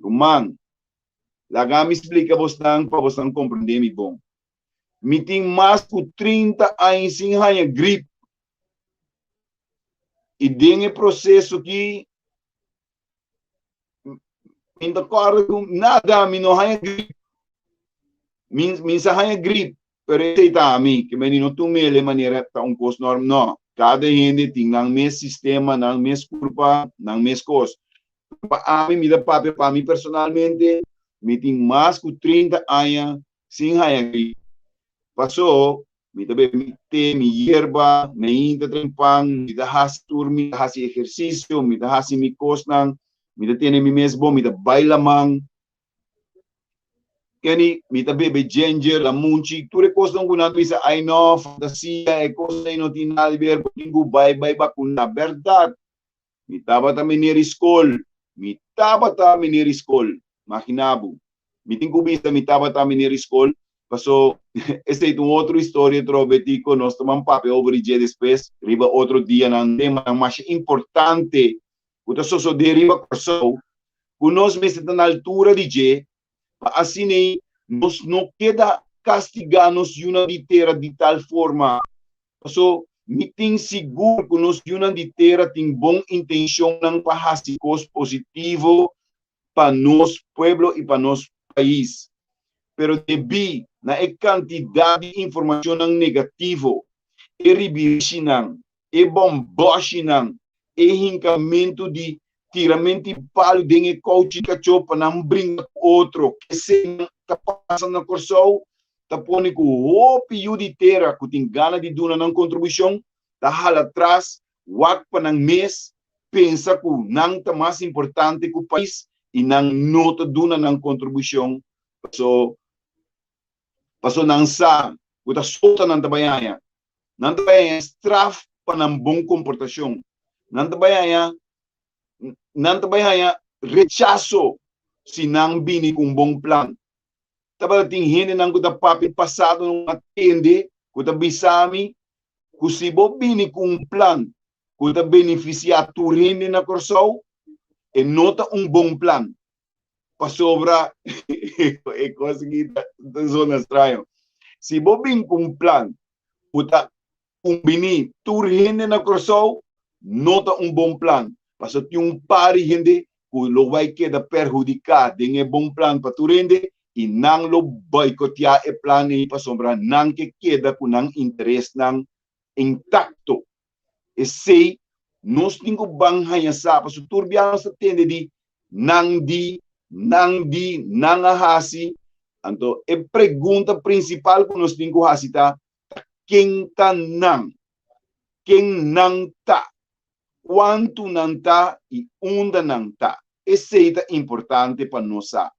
[SPEAKER 3] Ruman, laga mi splika bosnan pa bosnan komprendé mi bon. Mi tin mas ku 30 aña sin haña grip. I den e proseso ki mi ta kòrda ku nada, mi no haña grip. Mi sa haña grip, pero esei ta ami, ke mi no tum'el e manera ta un kos norm, no. Kada hende tin nan mes sistema, nan mes kurpa, nan mes kos. Pa ami, mi ta papia pa mi personalmente, mi tin mas ku 30 aña sin haña grip. Pasó mi ta bebe mi te, mi yerba, meinta trempan, mi ta hasi tur, mi ta hasi ehersisio, mi ta hasi mi kosnan, mi ta tene mi mes bon, mi ta bai laman. Kenny, mi ta bebe ginger, lamunchi, tur e kosnan ku nan ta bisa, ai no, fantasia, e kosnan ei no tin nada di ber, bo tin ku bai bai bakuna. Bèrdat, Mi tabata meneer di skol. Mi tabata meneer di skol. Magina bo. Mi tin ku bisa mi tabata meneer di skol, paso esei ta un otro historia trobe Tico, nos ta ban papia over di dje despues riba otro dianan, temanan masha importante ku ta sosodé riba Kòrsou ku nos mester ta na altura di dje pa asin'ei nos no keda kastigá nos yunan di tera di tal forma. Paso mi tin sigur ku nos yunan di tera tin bon intenshonnan pa hasi kos positivo pa nos pueblo i pa nos pais. Pero debí na e kantidat di informashonnan negativo, e ribirishinan, e bòmbòshinan, e hinkamentu di tiramenti palu den e kouchi kachó pa nan bringa ku otro, keseinan ta pasa na Kòrsou, ta pone ku hopi yu di tera ku tin gana di duna nan kontribushon ta hala tras, wak pa nan mes, pensa ku nan ta mas importante ku pais i nan no ta duna nan kontribushon paso paso nan sa ku ta sota nan ta bai haña. Nan ta bai haña straf pa nan bon komportashon. Nan ta bai haña nan ta bai haña rechaso si nan bini ku un bon plan. Tabata tin hendenan ku ta papia pasado no a tende ku ta bisa mi ku si bo bini ku un plan ku ta benefisiá tur hende na Kòrsou, e no ta un bon plan. Pasobra e kos aki ta zona straño. Si bo bin ku un plan ku ta kumbiní tur hende na Kòrsou, no ta un bon plan. Pasobra tin un par di hende ku lo bai keda perhudiká den e bon plan pa tur hende i nan lo boikoteá e plan ei pasobra nan ke keda ku nan interesnan intakto. Esei nos tin ku ban haña sa pasobra tur bia nos ta tende di nan di, nan di, nan a hasi. Anto e pregunta prinsipal ku nos tin ku hasi ta, ta ken ta nan? Ken nan ta? Kuantu nan ta i unda nan ta? Esei ta importante pa nos sa.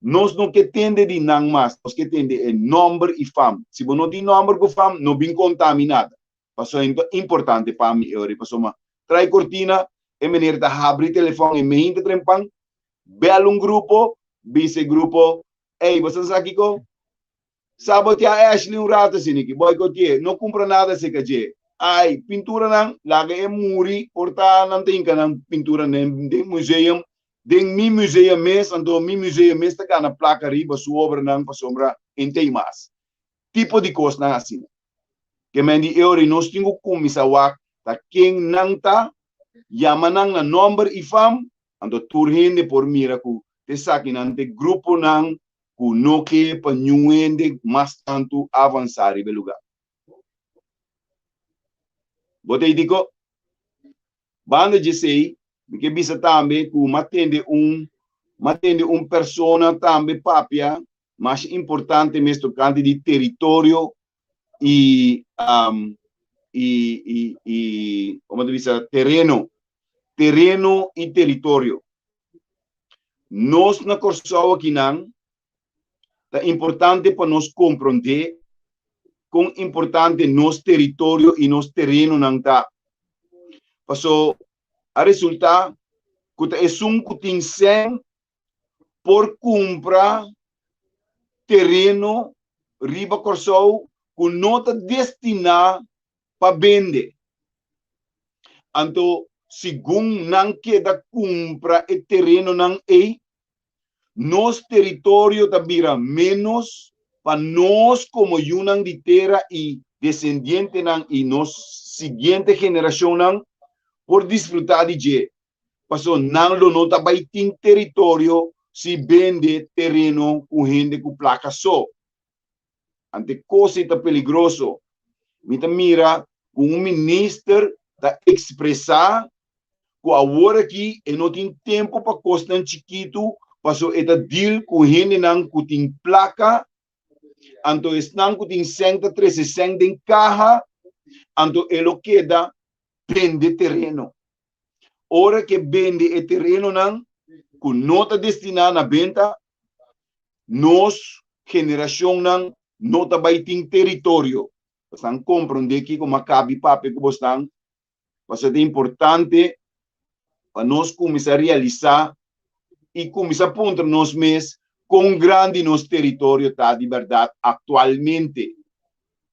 [SPEAKER 3] Nos no ke tende di nan mas, nos ke tende e nòmber i fam. Si bo no tin nòmber ku fam, no bin konta mi nada. Pasobra e ta importante pa mi e ora ei. Pasobra trai kortina, e meneer ta habri telefòn e meinta trempan, bèl un grupo, bisa e grupo, Ey, bo sa sa kiko? Saboteá Ashley un rato asina aki, boicote'é, no cumpra nada acerca dje. Ai, pinturanan, laga e muri, por ta nan ta hinca nan pintura den museum, den mi museum mes, anto mi museum mes ta gana placa riba su obranan pasobra e n'tei mas. Tipo di cosnan asina. Ke men di e ora nos tin cu cuminsa wak ta ken nan ta, yama nan na nomber y fam, anto tur hende por mira cu t'esakinan t'e gruponan ku no ke pa niun hende mas tantu avansá riba e lugá. Bo ta idiko? Banda dje esei, mi ke bisa tambe ku m'a tende un m'a tende un persona tambe papia masha importante mes tokante di teritorio i i i i komo ta bisa tereno tereno i teritorio. Nos na Kòrsou akinan. Ta importante pa nos komprondé kon importante nos teritorio i nos terenonan ta. Paso a resultá ku ta esun ku tin sèn por kumpra tereno riba Kòrsou ku no ta destiná pa bende. Anto segun nan keda kumpra e terenonan ei, nos teritorio ta bira ménos pa nos komo yunan di tera i desendientenan i nos siguiente generashonnan por disfrutá di dje, pasobra nan lo no ta bai tin teritorio si bende tereno ku hende ku plaka so. Ante kos ei ta peligroso. Mi ta mira ku un minister ta ekspresá ku awor aki e no tin tempu pa kosnan chikitu paso e ta deal ku hendenan ku tin plaka, anto esnan ku tin sèn ta trese sèn den kaha, anto e lo keda bende tereno. Ora ke bende e terenonan ku no ta destiná na benta, nos generashonnan no ta bai tin teritorio. Bosnan komprondé kiko m'a kabi papia ku bosnan, pasobra ta importante pa nos kuminsá realisá i kuminsá puntra nos mes kon grandi nos teritorio ta di bèrdat aktualmente.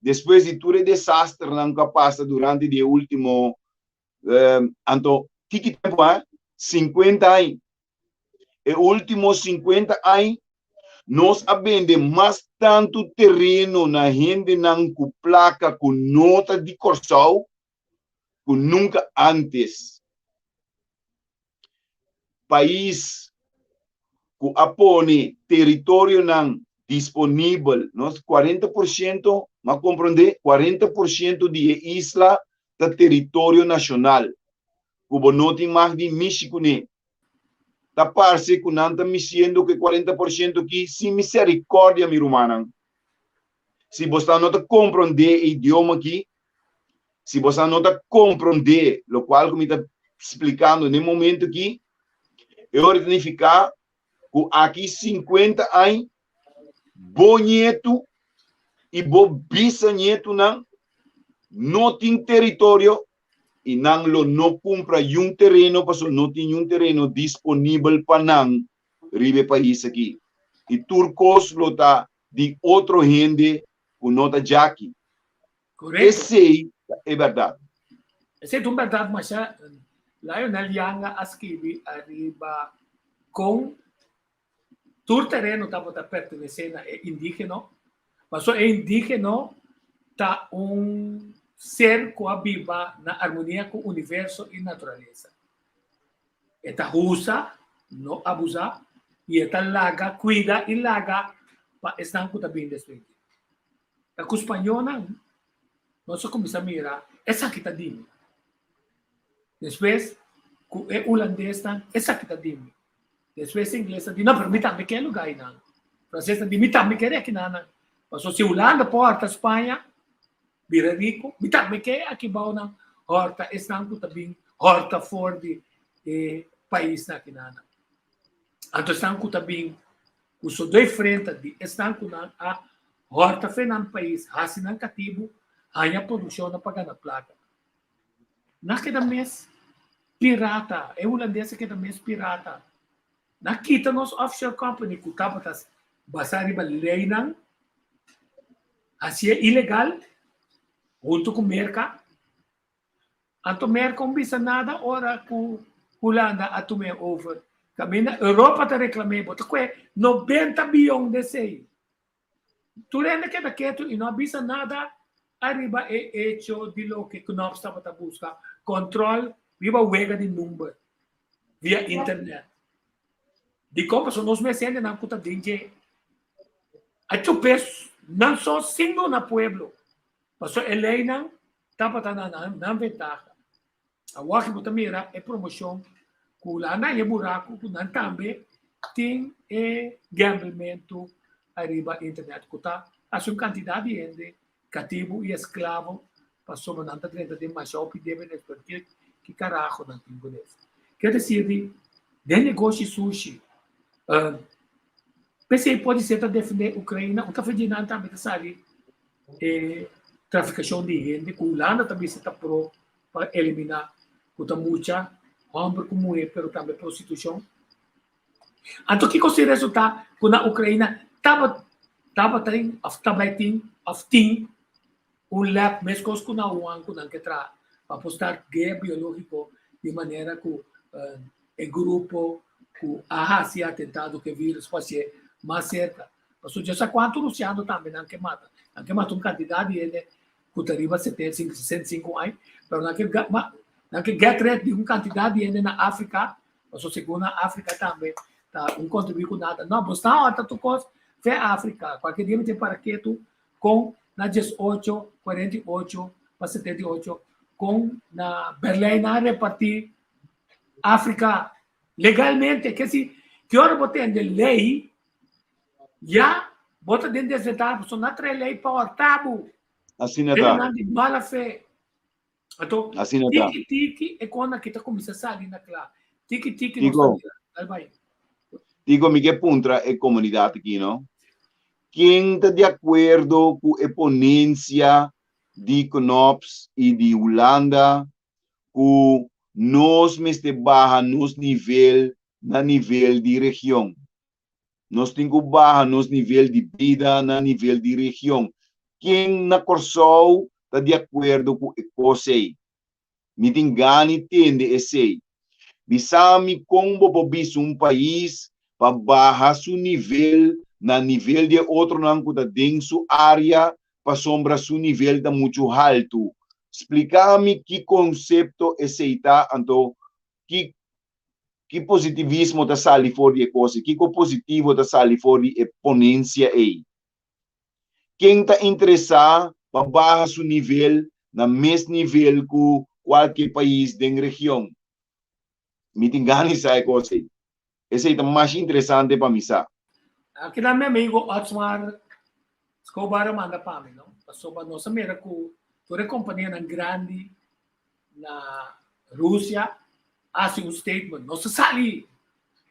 [SPEAKER 3] Despues di tur e desasternan ku a pasa durante di e último anto tiki tempu a 50 aña. E último 50 aña nos a bende mas tantu tereno na hendenan ku plaka ku no ta di Kòrsou ku nunka ántes. Pais ku a pone teritorionan disponibel, nos 40%, m'a komprondé, 40% di e isla ta teritorio nashonal, ku bo no tin mag di mishi kuné. Ta parse ku nan ta mishiendo ku e 40% ki sin miserikòrdia, mi rumannan. Si bosnan no ta komprondé e idioma aki, si bosnan no ta komprondé lokual ku mi ta splikando na e momento aki, e ora ta nifiká ku aki 50 aña bo ñetu i bo bisañetunan no tin teritorio i nan lo no kumpra yun tereno pasobra no tin yun tereno disponibel pa nan riba e pais aki. I tur kos lo ta di otro hende ku no ta djaki.
[SPEAKER 2] Korekto.
[SPEAKER 3] Esei ta e bèrdat.
[SPEAKER 2] Esei ta un bèrdat masha Lionel Yanga a skibi ariba kon tur tereno tabata pertenesé na e indígeno, pasobra e indígeno ta un ser ku a biba na armonia ku universo i naturalesa. E ta usa, no abusá, i e ta laga, kuida i laga pa esnan ku ta bini despues di. Ta ku spañónan nos a kuminsá mira esaki ta di mi. Despues ku e hulandesnan esaki ta di mi. Despues e inglesnan di no pero mi tambe ke lugá einan. Fransesnan di mi tambe ke rekinan. Pasobra si Hulanda por hòrta Spaña bira riku, mi tambe ke aki bou nan hòrta esnan ku ta bin hòrta for di e paisnan akinan. Anto esnan ku ta bin ku so doi frenta di esnan ku nan a hòrta fe nan pais, hasi nan katibu, haña produkshonnan pa gana plaka. Nan keda mes pirata, e hulandes a keda mes pirata. Nan kita nos offshore company ku tabata basá riba leinan, hasié ilegal huntu ku Merka. Anto Merka un bisa nada ora ku Hulanda a tum'é over. Kaminda Europa ta reklam'é, bo ta kue 90 bion di esei. Tur hende keda ketu i no a bisa nada ariba e echo di loke Knops tabata buska, kòntròl riba wega di number via internet. Dikon? Pasobra nos mes hendenan ku ta den dje a chup'é nan so sin duna pueblo. Pasobra e leinan tabata na nan ventaha. Awor bo ta mira e promoshon ku Hulanda i e buraku ku nan tambe tin e gamblementu ariba internet ku ta hasi un kantidat di hende katibu i esklavo pasobra nan ta drenta den masha hopi debe despues ke ki karaho nan tin ku nes. Ke desir di den negoshi sushi. P'esei podisé ta defendé Ukraina, un ta fedí nan tambe ta sali e trafikashon di hende ku Hulanda ta bisa ta pro pa eliminá ku ta mucha hòmber ku muhé pero tambe prostitushon. Anto kiko si resultá ku na Ukraina taba tabatin òf ta bai tin òf tin un lab meskos ku na Wuhan ku nan ke traha pa por start guera biológiko di manera ku e grupo ku a hasi e atentado ku e virus por hasié mas serka. Pasobra dje sa kuantu rusiano tambe nan ke mata. Nan ke mata un kantidat di hende ku ta riba setenta i sinku, 65 aña, pero nan ke nan ke get rid di un kantidat di hende na Afrika, pasobra segun na Afrika tambe ta un kontribuí ku nada. No, bo sta ora ta tur kos fe Afrika. Kualke dia mi tin para ketu kon na 18, 48 pa 78 kon na Berlijn nan a repartí Afrika legalmente. Ke si ki ora bo tende lei ya bo ta den desventaha pasobra nan trae lei pa horta bo.
[SPEAKER 3] Asina ta.
[SPEAKER 2] Nan di mala fe. Anto
[SPEAKER 3] Asina ta.
[SPEAKER 2] tiki tiki e kos aki ta kuminsá sali na kla. Tiki tiki nos
[SPEAKER 3] Tico.
[SPEAKER 2] ta mira. Dal bai.
[SPEAKER 3] Tico, mi ke puntra e komunidat aki no. Ken ta di akuerdo ku e ponensia di Knops i di Hulanda ku nos mester baha nos nivel na nivel di region? Nos tin ku baha nos nivel di bida na nivel di region. Ken na Kòrsou ta di akuerdo ku e kos ei? Mi tin gana tende esei. Bisa mi kon bo por bisa un pais pa baha su nivel na nivel di e otronan ku ta den su área pasobra su nivel ta muchu haltu. Splika mi ki konsepto esei ta anto ki ki positivismo ta sali for di e kos ei, kiko positivo ta sali for di e ponensia ei. Ken ta interesá pa baha su nivel na mes nivel ku kualke pais den region? Mi tin gana di sa e kos ei. Esei ta masha interesante pa mi sa.
[SPEAKER 2] Aki nan mi amigo Otsmar Escobar a manda pa mi, no? Pasobra nos a mira ku tur e kompanianan grandi na Rusia a hasi un statement. Nos ta sali,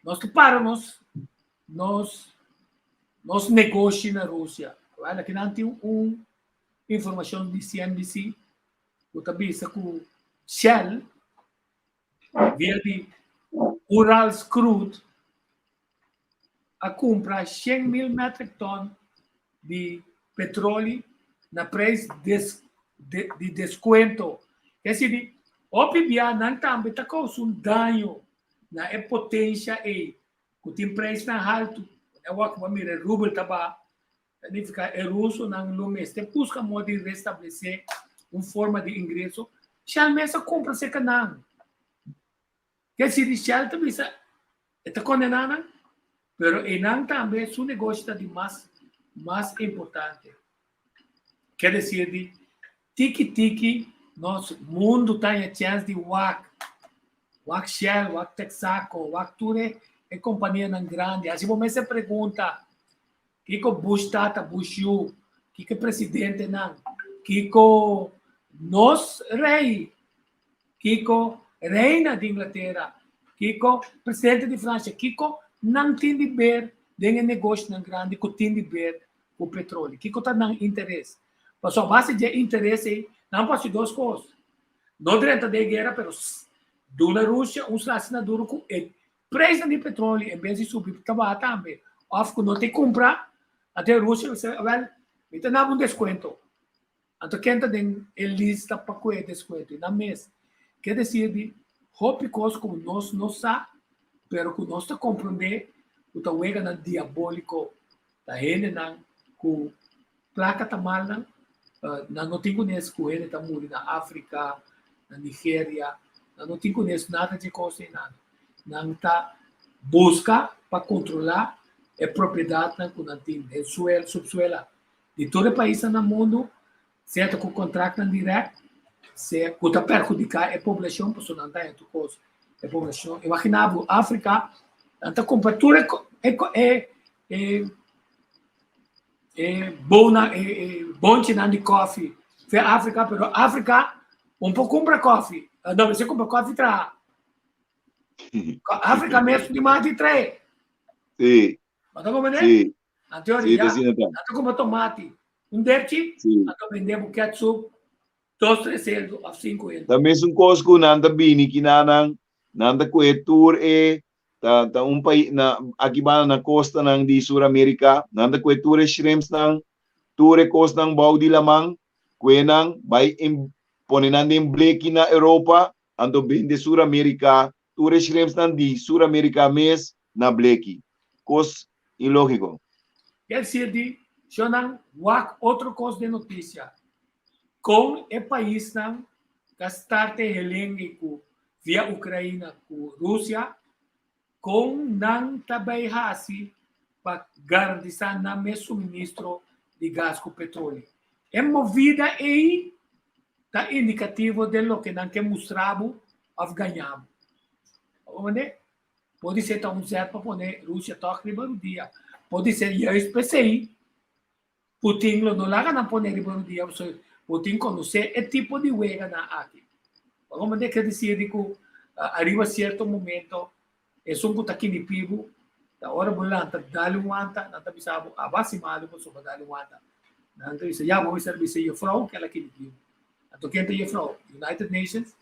[SPEAKER 2] nos ta para nos nos nos negoshi na Rusia. Wel, aki nan tin un informashon di CNBC ku ta bisa ku Shell via di Urals Crude a kumpra 100,000 metric ton di petroli na prijs des, de, di deskuento. Es decir, hopi bia nan tambe ta kousa un daño na e potensha ei ku tin prijsnan haltu. E wak bo mira e rubel ta baha, ta nifiká e rusonan lo mester buska modo di restablesé un forma di ingreso. Shell mes a kumpra serka nan. Ke si di Shell ta bisa e ta kondená nan, pero einan tambe su negoshi ta di mas mas importante. Ke desir di tiki tiki nos mundu ta haña chèns di wak, wak Shell, wak Texaco, wak tur e e kompanianan grandi. Hasi bo mester pregunta kiko Bush tata, Bush yu, kiko e presidentenan, kiko nos rei Kiko reina di Inglatera, kiko presidente di Francia, kiko nan tin di ber den e negoshonan grandi ku tin di ber ku petroli? Kiko ta nan interes? Pasobra a base di e interes ei, nan por hasi dos kos, no drenta den e guera, pero duna Rusia un sla asina duru ku e preisnan di petroli en bes di subi ta baha tambe, òf ku no ta kumpra, anto e Rusia lo bisa, awèl, mi ta naba un deskuento. Anto ken ta den e lista pa ku e deskuento? I nan mes. Ke desir di hopi kos ku nos no sa, pero ku nos ta komprondé ku ta weganan diabóliko, ta hendenan ku plaka ta mal nan, nan no tin kunes ku hende ta muri na Afrika, na Nigeria, nan no tin kunes nada dje kos einan. Nan ta buska pa kontrolá e propiedatnan ku nan tin den suel, supsuela. Di tur e paisnan na mundu, sea ta ku kontraktnan dirèkt, sea ku ta perhudiká e poblashon, pasobra nan ta haña tur kos. E poblashon, imaginá bo, Afrika, nan ta kumpra tur e e e e bonan, e e bonchinan di kòfi fe Afrika, pero Afrika un por kumpra kòfi, no, mester kumpra kòfi traha. Afrika mes di mas di trae.
[SPEAKER 3] Sí.
[SPEAKER 2] Bo ta comprende?
[SPEAKER 3] Sí.
[SPEAKER 2] Anto
[SPEAKER 3] Sí,
[SPEAKER 2] ya,
[SPEAKER 3] ta asina ta.
[SPEAKER 2] nan ta kumpra tomati, un derchi,
[SPEAKER 3] Sí.
[SPEAKER 2] anto bende bo ketchup dos, tres eldo of sinku eldo.
[SPEAKER 3] Ta mesun kos ku nan ta bini kinanan, nan ta kohe tur e ta ta un pais na aki banda na kostanan di Sur Amerika, nan ta kohe tur e shrimpsnan, tur e kosnan bou di laman, kohe nan bai en pone nan den bleki na Europa, anto bende Sur Amerika tur e shrimpsnan di Sur Amerika mes na bleki. Kos ilógiko.
[SPEAKER 2] Kel sirbi shonnan wak otro kos den notisia. Kon e paisnan ta start e helengue ku via Ukraina ku Rusia, kon nan ta bai hasi pa garantisa nan mes suministro di gas ku petroli. E movida ei ta indikativo den loke nan ke mustra bo òf gaña bo. Bo Podisé ta un zet pa pone Rusia tòg riba rudia. Podisé juist p'esei Putin lo no laga nan pone riba rudia pasobra Putin konosé e tipo di weganan aki. Bo comprende? Ker disir di ku ariba sierto momento esun ku ta kinipi bo ta ora bo lanta dal un wanta nan ta bisa bo aba hasi malu pasobra bo dal un wanta. Nan ta bisa ya bo mester bisa jefrou ku el a kinipi bo. Anto ken ta jefrou? United Nations.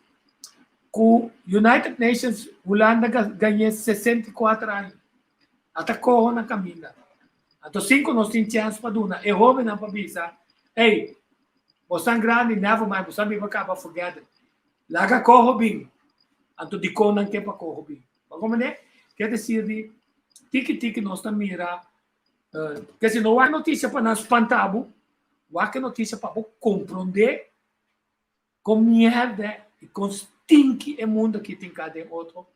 [SPEAKER 2] Ku United Nations Hulanda gañ'é 64 aña. Ata koho na kaminda. Anto sin ku nos tin chèns pa duna e hóbennan pa bisa, Ey, bosan grandi, never mind, bosan biba kaba, forget it. Laga koho bin. Anto dikon nan ke pa koho bin? Bo komprendé? Ke desir di tiki tiki nos ta mira, ke si no wak notisia pa nan spanta bo, wak e notisia pa bo komprondé Kon mierde i kon stinki e mundu aki tin ka den otro.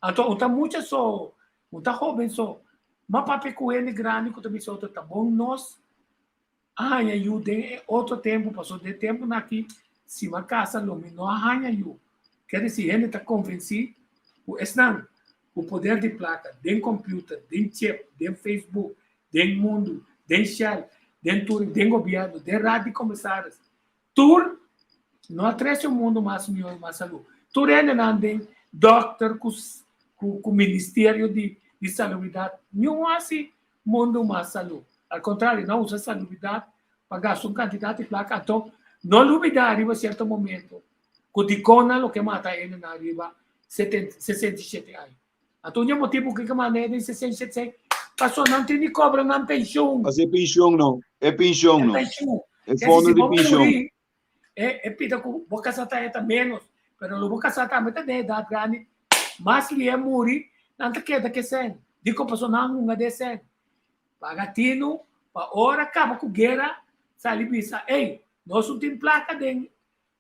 [SPEAKER 2] Anto un ta mucha so, un ta hoben so. Ma papia ku hende grandi ku ta bisa otro ta bon nos a haña yu den e otro tempu pasobra den e tempunan aki si mi a kasa lo mi no a haña yu. Ker disi hende ta konvensí ku esnan ku poder di plaka den computer, den chip, den Facebook, den mundu, den Shell, den tur, den gobièrnu, den raad di komisaris, Tur no a trece un mundo mas mihor y mas salud. Tur hendenan den dokter cu cu ministerio di di salubridad niun haci mundo mas salud. Al contrario nan usa salubridad pa gasta un cantidad di placa. Anto no lubida riba cierto momento cu dicon nan loke mata hendenan riba 67 aña. Anto un motibu ku ke manda den 67 paso nan tin di kobra nan penshun.
[SPEAKER 3] Pas e penshun no, e penshun no.
[SPEAKER 2] E penshun.
[SPEAKER 3] E fondo di penshun.
[SPEAKER 2] E e pida ku bo kasa ta eta menos, pero lo bo kasa tambe ta den edat grandi, mas lihe muri, nan ta keda ke sen. Dikon paso nan hunga den sen. Paga tinu pa ora kaba ku guera sali bisa, ey, nos no tin plaka den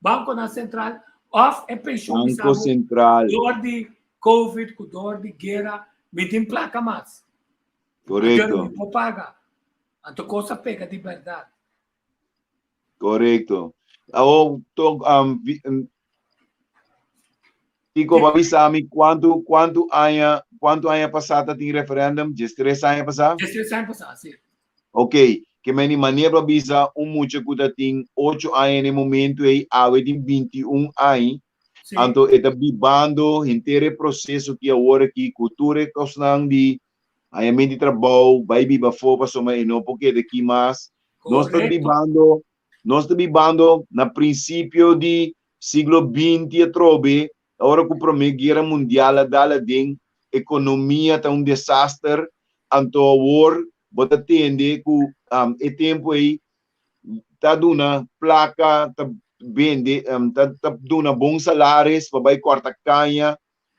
[SPEAKER 2] Bankonan Sentral òf e penshun bisa
[SPEAKER 3] Banko
[SPEAKER 2] bo
[SPEAKER 3] Sentral.
[SPEAKER 2] dor di Covid ku dor di guera mi tin plaka mas. Anto
[SPEAKER 3] Korekto.
[SPEAKER 2] mi por paga. Anto kos a pega di bèrdat.
[SPEAKER 3] Korekto. Awor to um, vi- um, Kiko ba bisa mi kuantu kuantu aña kuantu aña pasá ta tin referendum? 13 aña pasá?
[SPEAKER 2] 13 aña pasá, sí.
[SPEAKER 3] Ok, ke meni manera pa bisa un mucha ku ta tin ocho aña na e momento ei, awe tin 21 aña,
[SPEAKER 2] Sí.
[SPEAKER 3] anto e ta bibando henter e proseso ki awor aki ku tur e kosnan di hañamento di trabou, bai biba afó pasobra e no por keda aki mas. Nos ta
[SPEAKER 2] Korekto.
[SPEAKER 3] bibando, nos ta bibando na prinsipio di siglo 20 atrobe, Ora ku Promé Guera Mundial a dal aden, ekonomia ta un desaster, anto awor bo ta tende ku e tempu ei ta duna plaka, ta bende, ta duna bon salaris pa bai kòrta kaña,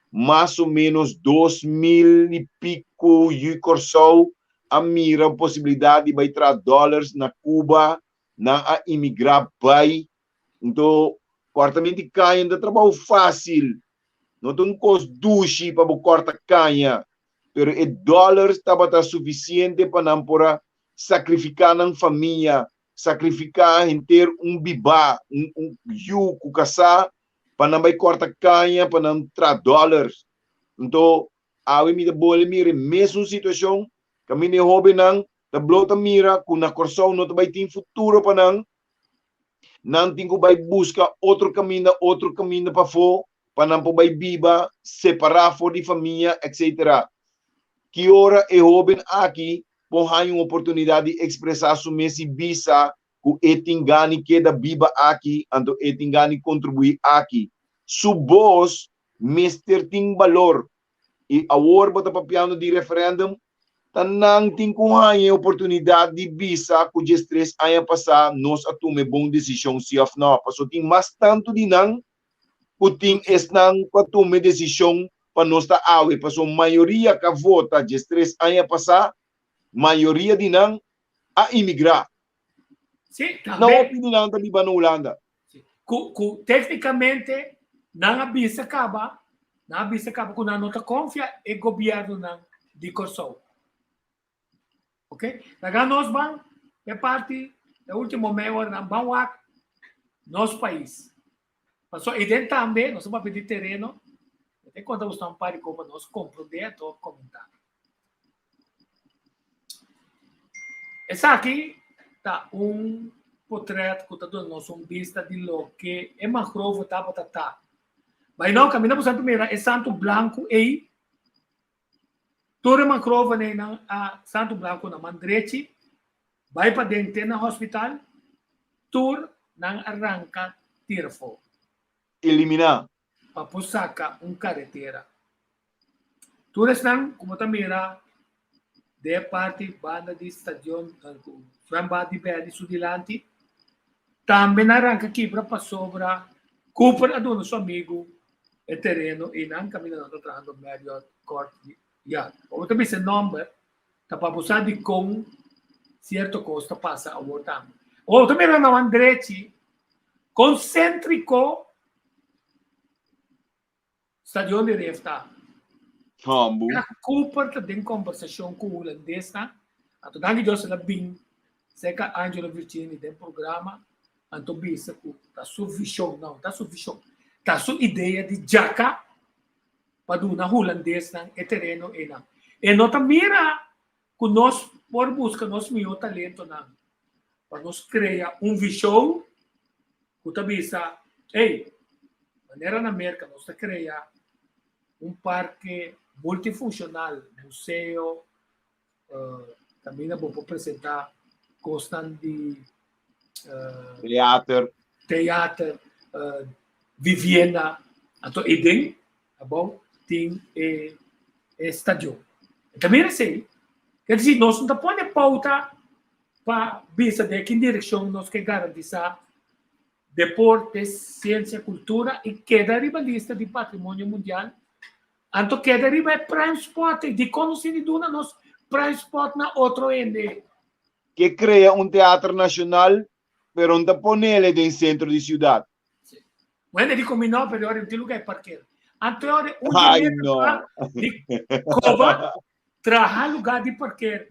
[SPEAKER 3] mas o ménos 2000 i piku yu Kòrsou a mira posibilidat di bai traha dòlars na Cuba, nan a imigrá bai. Nto, kòrtament di kaña no ta trabou fásil. No ta un kos dushi pa bo kòrta kaña, pero e dòlars tabata sufisiente pa nan por a sakrifiká nan famia, sakrifiká henter un bibá, un un yu ku kasá, pa nan bai kòrta kaña pa nan traha dòlars. Nto, awe mi ta bole mira e mesun situashon kaminda e hóbennan ta blo ta mira ku na Kòrsou no ta bai tin futuro pa nan. Nan tin ku bai buska otro kaminda, otro kaminda pafó pa nan por bai biba separá for di famia, etcetera. Ki ora e hóben aki por haña un oportunidat di ekspresá su mes i bisa ku e tin gana di keda biba aki, anto e tin gana di kontribuí aki? Su bos mester tin balor. I awor bo ta papiando di referèndum, ta nan tin ku haña e oportunidat di bisa ku diestres aña pasá nos a tuma e bon desishon si òf nò. Pasobra tin mas tantu di nan ku tin esnan ku a tuma e desishon pa nos ta awe. Pasobra mayoria ku a vota diestres aña pasá, mayoria di nan a imigrá.
[SPEAKER 2] Sí,
[SPEAKER 3] No
[SPEAKER 2] tambe.
[SPEAKER 3] hopi di nan ta biba na Hulanda.
[SPEAKER 2] Ku ku téknikamente nan a bisa kaba, nan a bisa kaba ku nan no ta konfia e gobièrnunan di Kòrsou. Ok, laga nos ban e parti e último meia ora nan ban wak nos pais. Paso i den tambe nos a papia di tereno, mi ta konta boso un par di kos pa nos komprondé anto komentá. Esaki ta un potret ku ta duna nos un bista di loke e mangrove tabata ta. Bai nou kaminda boso a mira e santu blanku ei, tur e mangrovenan a santu blanku na man drechi, bai paden te na hospital, tur nan a ranka tira afó.
[SPEAKER 3] Eliminá.
[SPEAKER 2] Pa por saka un karetera. Tur esnan ku bo ta mira den e parti banda di stadion ku zwembad di Bèldi su dilanti, tambe nan ranka kibra pasobra Cooper a duna su amigu e tereno i nan kaminda nan ta trahando Marriott Court Yard. Bo ta bisa e nòmber ta pa bo sa dikon sierto kos ta pasa awor tambe. Bo ta mira nan drechi konsentriko Stadion di Ref ta.
[SPEAKER 3] Hambu.
[SPEAKER 2] Ya Cooper ta den kombersashon ku hulandesnan, anto danki Dios el a bin serka Angelo Virgini den programa, anto bisa ku ta su vishon, no ta su vishon, ta su idea di djaka pa duna hulandesnan e tereno einan. E no ta mira ku nos por buska nos mihó talentonan pa nos krea un vishon ku ta bisa, Ey, manera na Merka nos ta krea un parke multifunshonal, museo, kaminda bo por presentá kosnan di
[SPEAKER 3] Teater.
[SPEAKER 2] Teater, vivienda. Anto eden abou tin e stadion. E ta mira esei. Ker disi nos no ta pone pouta pa bisa den ki direkshon nos ke garantisá deporte, siensia, kultura i keda riba lista di patrimonio mundial. Anto keda riba e prime spot ei. Dikon nos tin di duna nos prime spot na otro hende?
[SPEAKER 3] Ke krea un teater nashonal pero no ta ponele den sentro di siudat.
[SPEAKER 2] Wende di komi no, pero ora tin lugar di parker. Anto ora un
[SPEAKER 3] Ai
[SPEAKER 2] di
[SPEAKER 3] no.
[SPEAKER 2] di koba traha lugar di parker.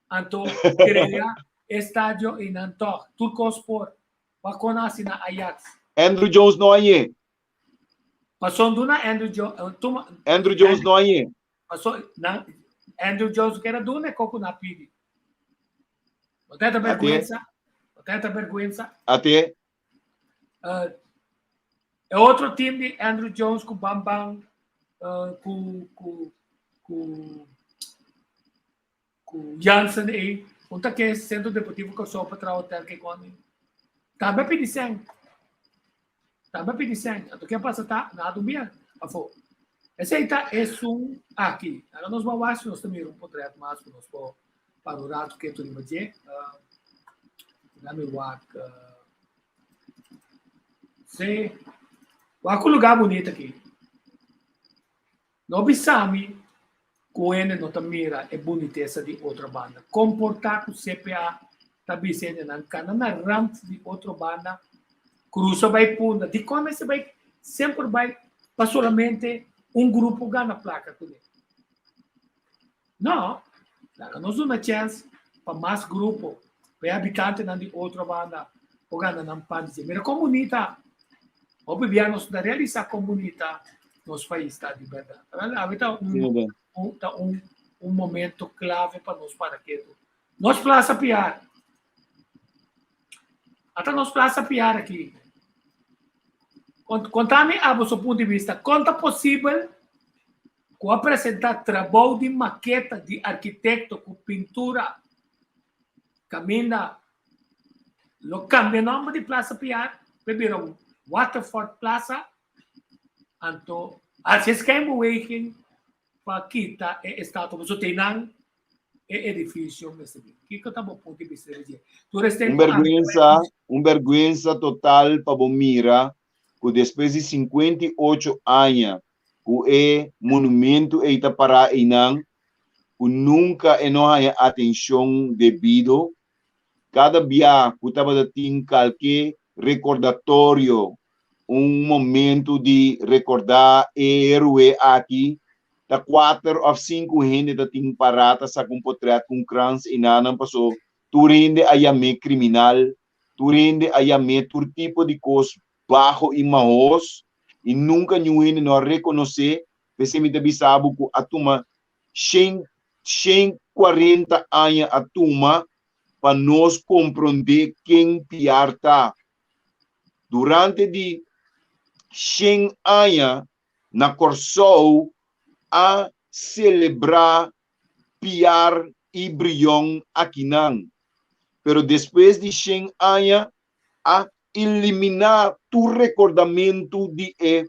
[SPEAKER 2] Anto krea estadio i nan tog. Tur kos por. Wak kon hasi na Ajax.
[SPEAKER 3] Andrew Jones no añe.
[SPEAKER 2] Pason duna Andrew Jones. Tuma,
[SPEAKER 3] Andrew Jones no añe.
[SPEAKER 2] Paso nan Andrew Jones kera duna e koko na pidi. Bo ta vergüenza. Bo ta vergüenza.
[SPEAKER 3] Ate.
[SPEAKER 2] E otro team di Andrew Jones ku Bam Bam ku ku ku ku Jansen ei un ta ke Centro Deportivo Kòrsou pa traha hotel ke kon ei. Tambe a pidi sèn. Tambe a pidi sèn. Anto ke a pasa ta nan a dun bien afó. Esei ta esun aki. Ahora nos bai wak si nos ta mira un potret mas ku nos por para un ratu ketu riba dje. Laat mi wak. Si. Wak un lugá bunita aki. No bisa mi ku hende no ta mira e bunitesa di otro banda. Komportá ku CPA ta bisa hendenan kana na rant di otro banda, krusa bai Punda. Dikon mester bai semper bai pa solamente un grupo gana plaka kuné? No, laga nos duna chèns pa mas grupo, pa e habitantenan di otro banda por gana nan pan di dje. Mira kon bunita! Hopi bia nos no ta realisá kon bunita nos pais ta di bèrdat. Awe ta un, un, ta un, un momento klave pa nos para ketu. Nos Plaza Piar. Ata nos Plaza Piar aki. Kontami abo su punto di bista. Kon ta posibel? Ku a presentá trabou di maketa di arkitekto ku pintura kaminda lo kambia nòmber di Plaza Piar pa e bira Waterfort Plaza, anto hasi e schijnbeweging pa kita e estatua pasobra te nan e edifisio mester bin. Kiko ta bo punto di bista riba dje? Tur esei
[SPEAKER 3] Un bèrgwensa, un bèrgwensa total pa bo mira ku despues di 58 aña ku e monumentu ei ta pará einan, ku nunka e no haña atenshon debido. Kada bia ku tabata tin kalke rekordatorio, un momentu di rekordá e héroe aki, ta kuater òf sinku hende ta tin pará ta saka un potrèt ku un krans einanan paso tur hende a yam'é kriminal, tur hende a yam'é tur tipo di kos baho i mahos i nunka niun hende no a rekonosé. P'esei mi ta bisa bo ku a tuma 140 aña a tuma pa nos komprondé ken Piar ta. Durante di 100 aña na Kòrsou a selebrá Piar i Brion akinan, pero despues di 100 aña a eliminá tur rekordamentu di e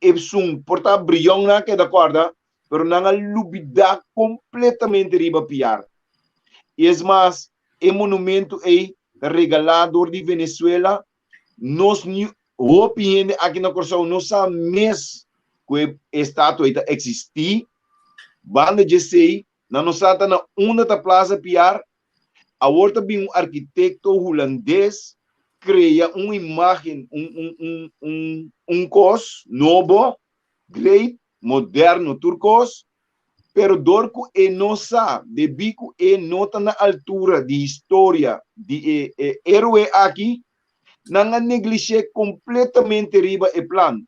[SPEAKER 3] esun. Por ta Brion nan a keda kòrda, pero nan a lubidá kompletamente riba Piar. I es mas, e monumentu ei ta regalá dor di Venezuela. Nos ni hopi hende aki na Kòrsou no sa mes ku e estatua ei ta eksistí. Banda dje esei, nan no sa ta na unda ta Plaza Piar. Awor ta bin un arkitekto hulandes krea un imágen, un un un un un kos nobo, great, moderno tur kos, pero dor ku e no sa, debí ku e no ta na altura di historia di e e héroe aki, nan a neglish'é kompletamente riba e plan.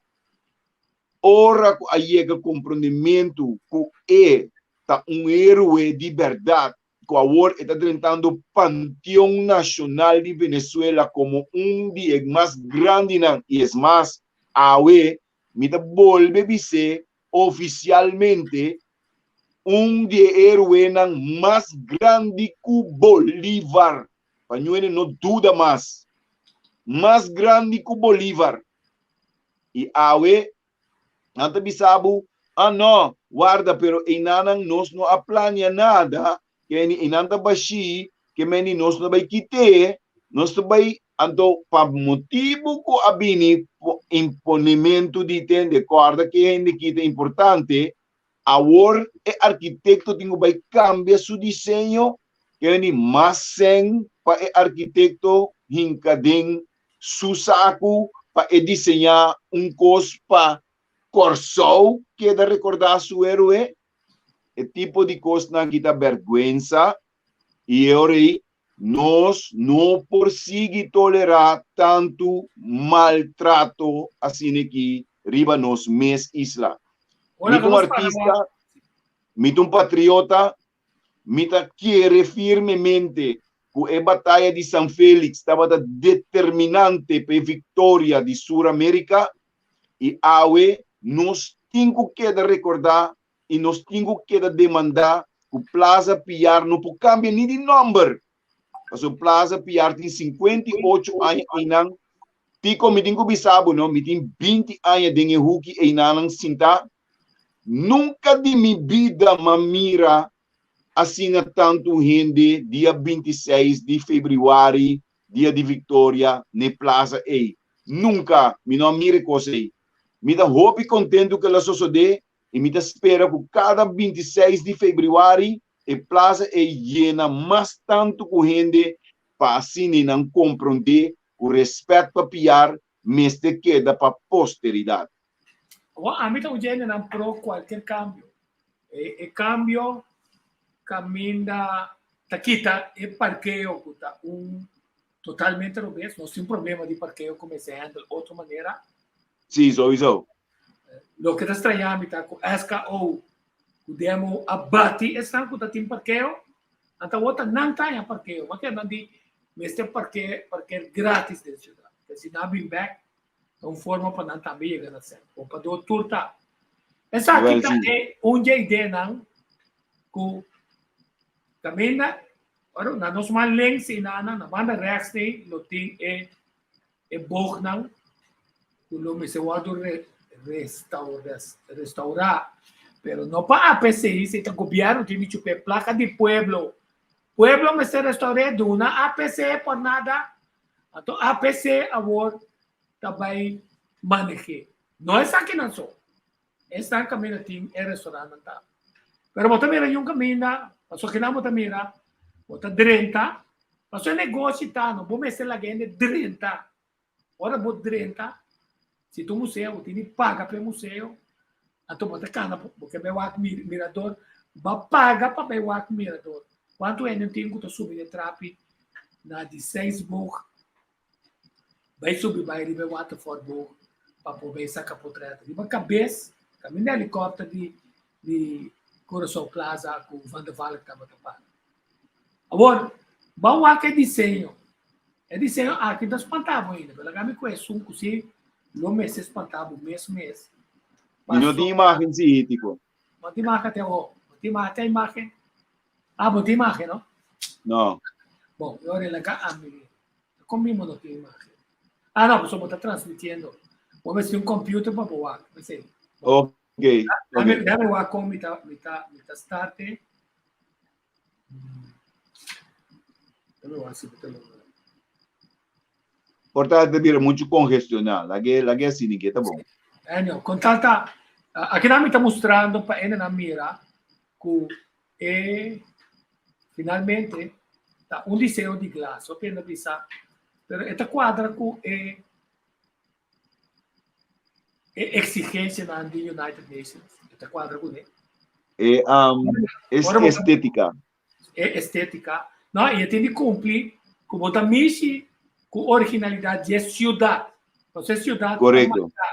[SPEAKER 3] Ora ku a yega komprondementu ku e ta un héroe di bèrdat, ku awor e ta drentando Panteon Nashonal di Venezuela komo un di e mas grandinan i es mas, awe mi ta bolbe bis'é ofisialmente un di e héroenan mas grandi ku Bolívar, pa ñuene no duda mas, mas grandi ku Bolívar. I awe Nan ta bisa bo, Ah no, warda, pero einanan nos no a plania nada, keni einan ta bashí, ke meni nos no bai kit'é, nos ta bai, anto pa motibu ku a bini imponementu di tende, kòrda ke hende ki ta importante, awor e arkitekto tin ku bai kambia su diseño, keni mas sèn pa e arkitekto hinka den su saku pa e diseñá un kos pa Kòrsou keda rekordá su héroe? E tipo di kosnan aki ta bèrgwensa i e ora ei nos no por sigui tolerá tantu maltrato asin'aki riba nos mes isla. Mi ta un artista, mi ta un patriota Mi ta kere firmemente ku e bataya di San Felix tabata determinante pa e viktoria di Sur Amerika i awe nos tin ku keda rekordá i nos tin ku keda demandá ku Plaza Piar no por kambia ni di nòmber pasobra Plaza Piar tin 58 aña einan. Tiko mi tin ku bisa bo no, mi tin 20 aña den e huki einanan sintá. Nunka di mi bida m'a mira asina tantu hende dia 26 di febrüari, dia di Viktoria, n'e plaza ei. Nunka mi no a mira e kos ei. Mi ta hopi kontentu ku el a sosodé i mi ta spera ku kada 26 di febrüari e plaza ei yena mas tantu ku hende pa asina nan komprondé ku rèspèt pa Piar mester keda pa posteridat.
[SPEAKER 2] Awor ami ta un djendenan pro kualker kambio. E e kambio kaminda ta kita e parkeo ku ta un totalmente robes. Nos tin un problema di parkeo ku mester handle otro manera.
[SPEAKER 3] Sí, souiso.
[SPEAKER 2] Loke ta straña mi ta ku SKO ku demo a bati esnan ku ta tin parkeo, anto awor ta nan ta haña parkeo. Ma ke nan di mester parke parker gratis den siudat. Si nan a bin bek ta un forma pa nan tambe yega na sèn. Bon pa do tur ta. Esaki
[SPEAKER 3] Wel,
[SPEAKER 2] ta
[SPEAKER 3] sí.
[SPEAKER 2] e un dje ideanan ku kaminda, ora na nos man links i na na banda rechts ei lo tin e e boognan ku lo mester wòrdu re, restaura, restaurá. Pero no pa APC, si ta gobièrnu tin di chup'é plaka di pueblo. Pueblo mester restaur'é, duna APC por nada. Anto APC awor ta bai maneh'é. No esakinan so. Esnan kaminda tin e restaurantnan ta. Pero bo ta mira yun kaminda, pasobra kinan bo ta mira, bo ta drenta, pasobra e negoshi ta, no bo mester laga hende drenta. Ora bo drenta, si ta un museo, bo tin di paga pa e museo, anto bo ta kana, bo ke bai wak mirador, bo a paga pa bai wak mirador. Kuantu hende tin ku ta subi den trapi na di seis boog Bai subi bai riba e waterfallboog pa por bai saca potret riba cabes caminda helicopter di di Curaçao Plaza cu Van der Valk tabata para. Awor, ban wak e diseño. E diseño aki ta spanta bo ainda, pero laga mi cu esun cu si lo mester spanta bo mes mes.
[SPEAKER 3] Y no tin imagen si, Tico.
[SPEAKER 2] No tin imagen te awo. No tin imagen, te imagen. Ah, bo tin imagen, no?
[SPEAKER 3] No.
[SPEAKER 2] Bon, e ora laga ami Kon mi no tin imagen? Ah, no, pasobra bo ta transmitiendo. Bo mester un computer pa bo wak. P'esei.
[SPEAKER 3] Ok,
[SPEAKER 2] Dame,
[SPEAKER 3] ok.
[SPEAKER 2] dame wak kon mi ta, mi ta, mi ta start e. Dame wak si bo ta logra.
[SPEAKER 3] Por ta ta bira muchu congestioná. Lag'é, lag'é asina ke ta bon.
[SPEAKER 2] Eh, no, kon tal ta, akinan mi ta mustrando pa hendenan mira ku E finalmente ta un diseño di glas, hopi hende a bisa, pero e ta cuadra cu e e exigencianan di United Nations, e ta cuadra cune.
[SPEAKER 3] E um, es
[SPEAKER 2] Ora bo ta-
[SPEAKER 3] estética.
[SPEAKER 2] E estética, no, y e tin di cumpli cu bo ta mishi cu originalidad di e ciudad. Pasobra e ciudad ta
[SPEAKER 3] Correcto.
[SPEAKER 2] marca.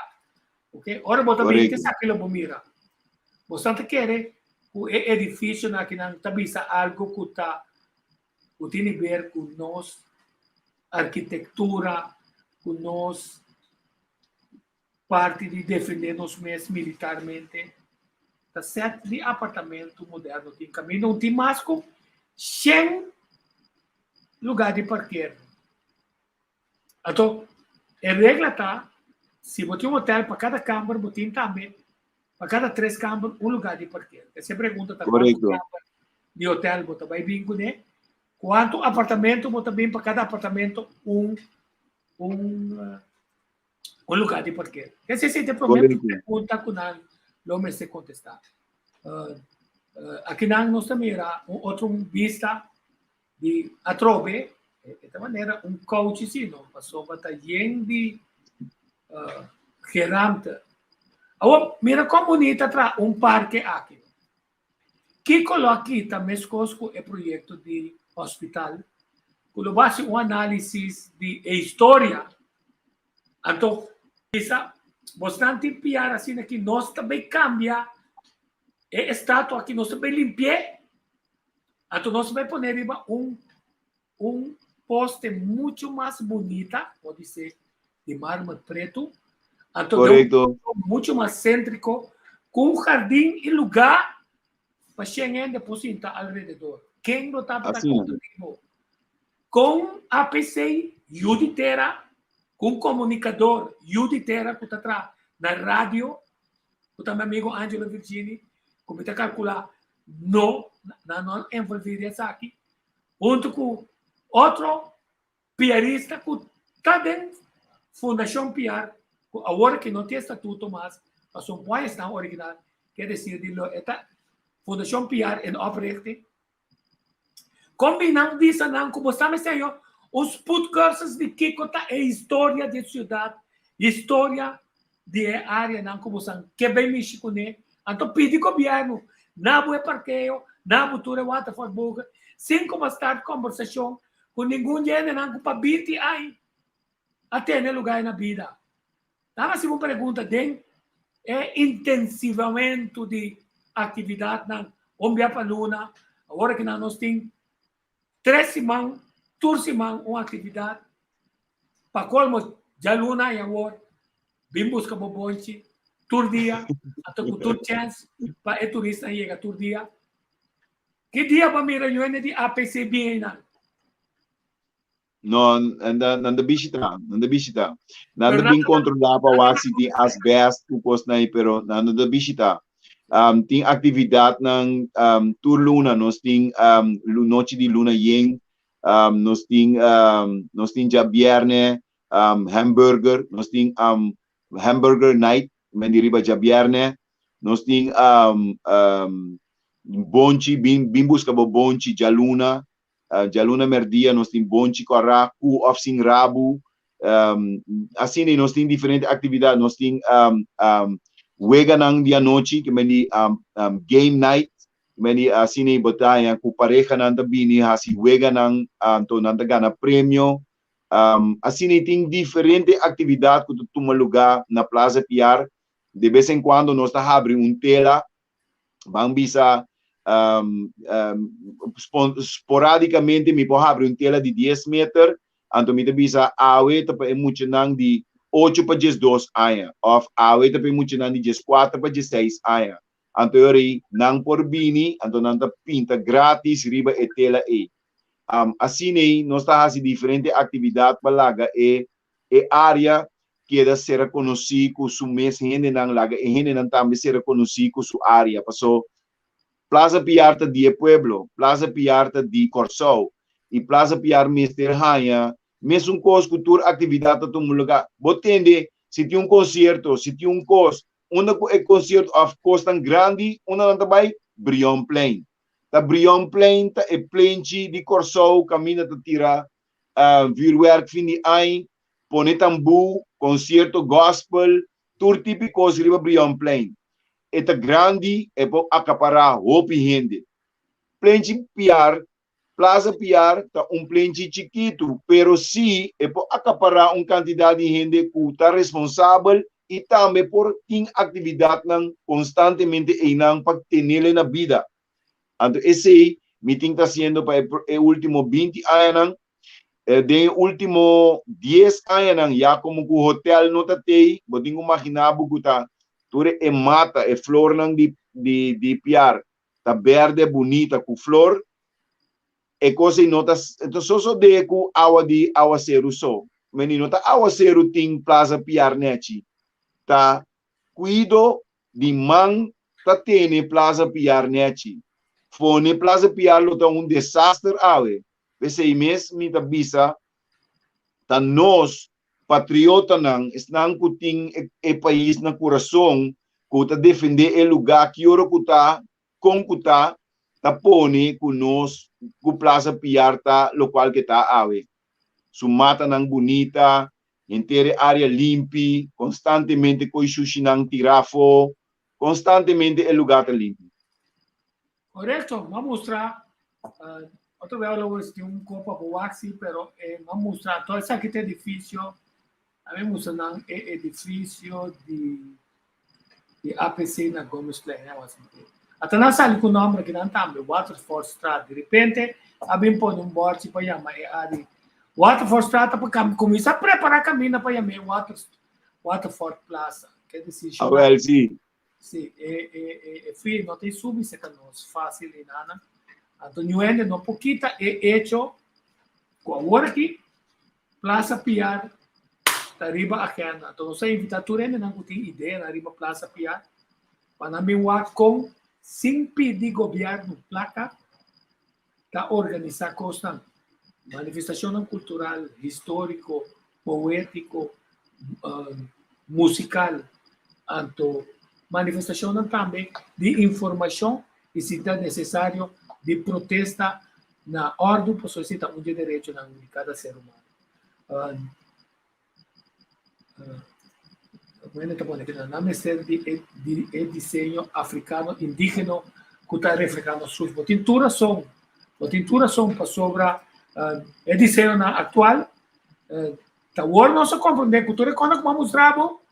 [SPEAKER 2] Ok, ora bo ta bin
[SPEAKER 3] Correcto.
[SPEAKER 2] esaki lo bo mira. Bo ta kere ku e edificionan akinan ta bisa algo ku ta ku tin di ber ku nos arkitektura, ku nos parti di defende nos mes militarmente. Ta set di apartamento moderno tin kaminda un tin mas ku 100 lugar di parker. Anto, e regla ta, si bo tin un hotel, pa kada kamber bo tin tambe, pa kada tres kamber, un lugar di parker. Esei pregunta ta kuantu kamber di hotel bo ta bai bin kuné, kuantu apartamento bo ta bin pa kada apartamento un un un lugar di parker. Esei ta e promé pregunta ku nan lo mester kontestá. Akinan nos ta mira un otro bista Di atrobe, e ta manera un kouchi si no, pasobra ta yen di geramte. Awor, mira kon bunita tra un parke aki. Kiko lo a kita meskos ku e proyekto di hospital, ku lo bo hasi un análisis di e historia, anto bisa bosnan tin piar asina ki nos ta bay kambia e estatua aki, nos ta bay limpi'é. Anto nos bai pone riba un un poste mucho mas bunita, pode ser di mármol preto. Anto
[SPEAKER 3] Correcto.
[SPEAKER 2] mucho mas céntrico, cu un jardín y lugar pa shen hende por sinta alrededor. Ken lo tabata
[SPEAKER 3] Asina.
[SPEAKER 2] contra bo? Con APC, yu di tera, cu un comunicador, yu di tera cu ta tra na radio, cu ta mi amigo Angelo Virgini, cu mi ta calcula No, nan no a envolví den esaki, huntu ku otro piarista ku ta den Fundashon Piar, ku awor ki no tin estatuto mas, pasobra un esnan original, ke desir di lo e ta Fundashon Piar in oprichting. Kon bin nan bisa nan ku bo sa mester yo un spoedcursus di kiko ta e historia di e ciudad, historia di e areanan ku bo san ke bay mishi kuné, anto pidi gobierno na bo e parkeo, na bo tur e watervalbogen, sin ku bo start kombersashon ku ningun di e hendenan ku pa binti aña a tene lugar na bida. Nan hasi un pregunta den e intensivamentu di aktividatnan un bia pa luna. Awor aki nan nos tin tres siman, tur siman un aktividat. Pa kolmo djaluna i awor bin buska bo bonchi. tur dia, anto ku tur chèns pa e turistanan yega tur dia. Ki dia bo a mira yuende di APC bin einan?
[SPEAKER 3] No, nan ta bishita, nan ta bishita. Nan ta bin kontrolá pa wak si tin asbest ku kosnan ei, pero nan no ta bishita. Um, tin aktividatnan um, tur luna, nos tin um, nochi di luna yen, um, nos tin um, nos tin djabièrnè um, hamburger, nos tin um, hamburger night, men di riba djabièrnè, nos tin um, um, bonchi, bin, bin buska bo bonchi djaluna, Djaluna merdia nos tin bonchi kòrá ku òf sin rabu. Asina nos tin diferente aktividat. Nos tin weganan di anochi ke men di game night. Ke men di asina bo ta haña ku parehanan ta bini hasi weganan anto nan ta gana premio. Asina tin diferente aktividat ku ta tuma lugá na Plaza Piar. De bes en kuando nos ta habri un tela Ban bisa um, um, sporadicamente mi por habri un tela di 10 meter, anto mi ta bisa awe ta pa e muchanan di 8 pa 12 aña, of awe ta pa e muchanan di 14 pa 16 aña. Anto e ora ei nan por bini, anto nan ta pinta gratis riba e tela ei. Um, asina ei nos ta hasi diferente actividad pa laga e E área keda sera konosí ku su mes hendenan, laga e hendenan tambe sera konosí ku su área. Paso Plaza Piar ta di e pueblo, Plaza Piar ta di Kòrsou i Plaza Piar mester haña mesun kos ku tur aktividat ta tuma lugá. Bo tende si tin un konsierto, si tin un kos, unda ku e konsierto òf kosnan grandi, unda nan ta bai? Brionplein. Ta Brionplein ta e plenchi di Kòrsou kaminda ta tira vuurwerk fin di añ, pone tambú, concierto gospel, tur tipo di cos riba Brionplein. E ta grandi, e por acapará hopi hende. Plenchi Piar, Plaza Piar, ta un plenchi chikitu, pero sí e por acapará un cantidad di hende cu ta responsabel y tambe por tin actividadnan constantemente eynan pa tenele na bida. Anto esei mi tin ta hasiendo pa e ultimo binti añanan. Den e ultimo dies añanan ya komo ku hotel no ta tei, bo tin ku maginá bo ku ta tur e mata, e flornan di di piar ta berde bunita ku flor. E kos ei no ta ta sosodé ku awa di awaseru so. Meni no ta awaseru tin Plaza Piar nèchi, ta kuido Di man ta tene Plaza Piar nechi. Fone Plaza Piar lo ta un desaster awe. P'esei mes mi ta bisa ta nos patriotanan, esnan ku tin e pais na kurason, ku ta defende e lugá ki ora ku ta, kon ku ta, ta pone ku nos ku Plaza Piar ta lokual ke ta awe. Su matanan bunita, Henter e área limpi, konstantemente koe shushinan tirá afó, konstantemente e lugá ta limpi.
[SPEAKER 2] Korekto, m'a mustra, otro bes lo tin un kopa bo wak si, pero m'a mustra to esaki ta edifisio, a mi mustra nan e edifisio di di APC na Gomezplein, ne awas mi Ata nan sali ku nòmber akinan tambe, Waterfordstraat. Di repente a bin pone un bòrchi pa yama e área Waterfordstraat ta pa kuminsá prepará kaminda pa yam'é Water Waterford Plaza. Ke desi
[SPEAKER 3] Ah, wèl, si.
[SPEAKER 2] Si, e e e e fee no ta e subi serka nos fásil i nada. Anto niun hende no por kita e echo ku awor aki Plaza Piar ta riba agenda. Anto nos a invitá tur hendenan ku tin ideanan riba Plaza Piar pa nan bin wak kon sin pidi gobièrnu plaka ta organisá kosnan, manifestashonnan kultural, históriko, poétiko, musikal, anto manifestashonnan tambe di informashon i si ta nesesario di protesta na òrdu pasobra esei ta un di e derechonan di kada ser humano. Bueno, ta pone kinan nan mester di e di e diseño africano indigeno ku ta refleha nos roots. Bo tin tur rason, bo tin tur rason pasobra e diseñonan aktual ta wor nos a komprende ku tur e kònde ku bo a mustra bo,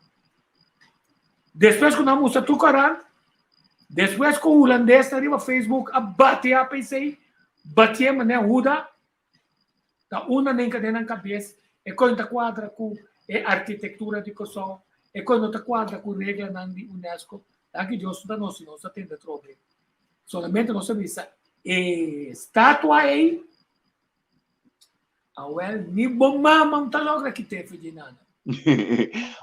[SPEAKER 2] despues ku nan mustra tur korant, Despues ku hulandesnan riba Facebook a bati APC, batié manera Huda, ta unda nen ka den nan kabes e koin ta kuadra ku e arkitektura di Kòrsou, E kos no ta kuadra ku reglanan di UNESCO. Danki Dios no ta nos si nos a tende atrobe. Solamente nos a bisa e statua ei, awel ni bo mama no ta logra kit'é for dje nada.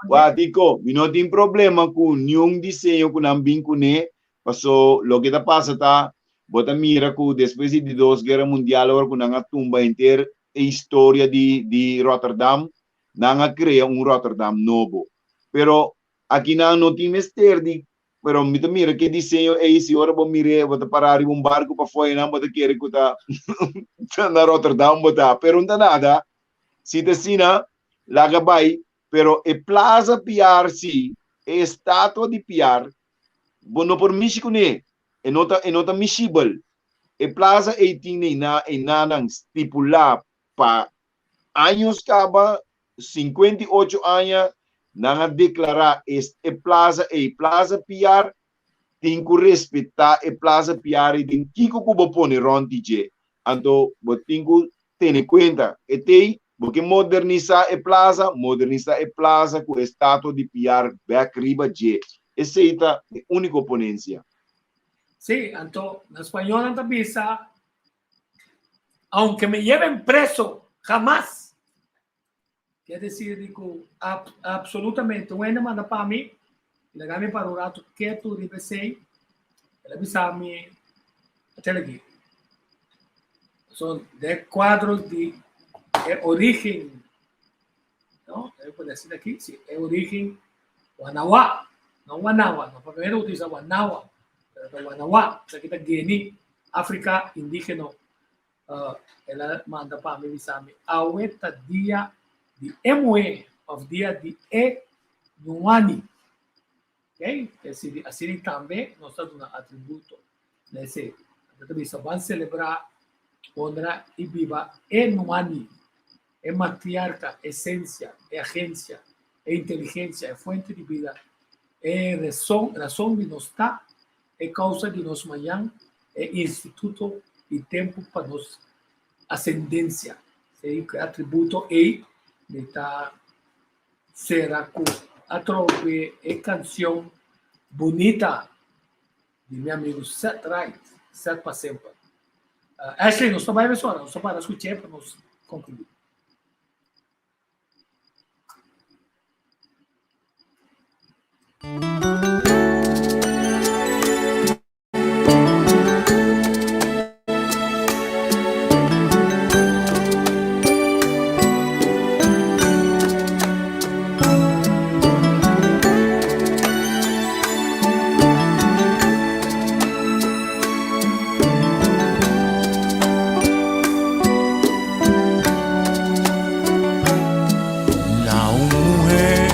[SPEAKER 3] Wak Tico, mi no tin problema ku niun diseño ku nan bin kuné, paso loke ta pasa ta, bo ta mira ku despues di di dos guera mundial ora ku nan a tumba henter e historia di di Rotterdam, nan a krea un Rotterdam nobo. Pero aki nan no tin mester di Pero mi ta mira ke diseño ei, si ora bo mir'é, bo ta pará riba un barku pafó einan, bo ta kere ku ta na Rotterdam bo ta. Pero no ta nada. Si ta asina, laga bai. Pero e Plaza Piar si, e estatua di Piar, bo no por mishi kuné. E no ta, e no ta mishibel. E plaza ei tin einan, einanan stipulá pa años kaba, 58 aña, nan a deklará es e plaza ei Plaza Piar, tin ku respetá e Plaza Piar ei den kiko ku bo pone rònt di dje. Anto bo tin ku tene kuenta e tei, bo ke modernisá e plaza, modernisá e plaza ku e statua di Piar bèk riba dje. Esei ta mi úniko ponensia.
[SPEAKER 2] Sí, anto na spañol nan ta bisa Aunque me lleven preso, jamás. Quiere decir di cu absolutamente un hende manda pa mi, y laga mi para un rato ketu riba esey, el a bisa mi, atel aki. Son de cuadro di e origen, no? E por decir aki, si, e origen Wanawa, no Wanawa, no primero utiliza Wanawa, pero ta Wanawa, esaki ta Guinea. Africa indigeno el a manda pa mi bisa mi awe ta dia di e muhé of dia di e nuani. Okay? Esei asina tambe nos ta duna atributo na esei. Anto ta bisa ban selebrá, honra i biba e nuani, e matriarka, esensia, e agensia, e inteligensia, e fuente di bida, e reson, rason di nos ta E kousa di nos mañan e instituto di tempu pa nos asendensia. Esei ku e atributo ei mi ta sera ku atrobe e kansion bunita di mi amigu Seth Wright, Seth pa semper. Ashley, nos ta bai mesora, nos ta para skuch'é pa nos konkluí.
[SPEAKER 1] Na un muhé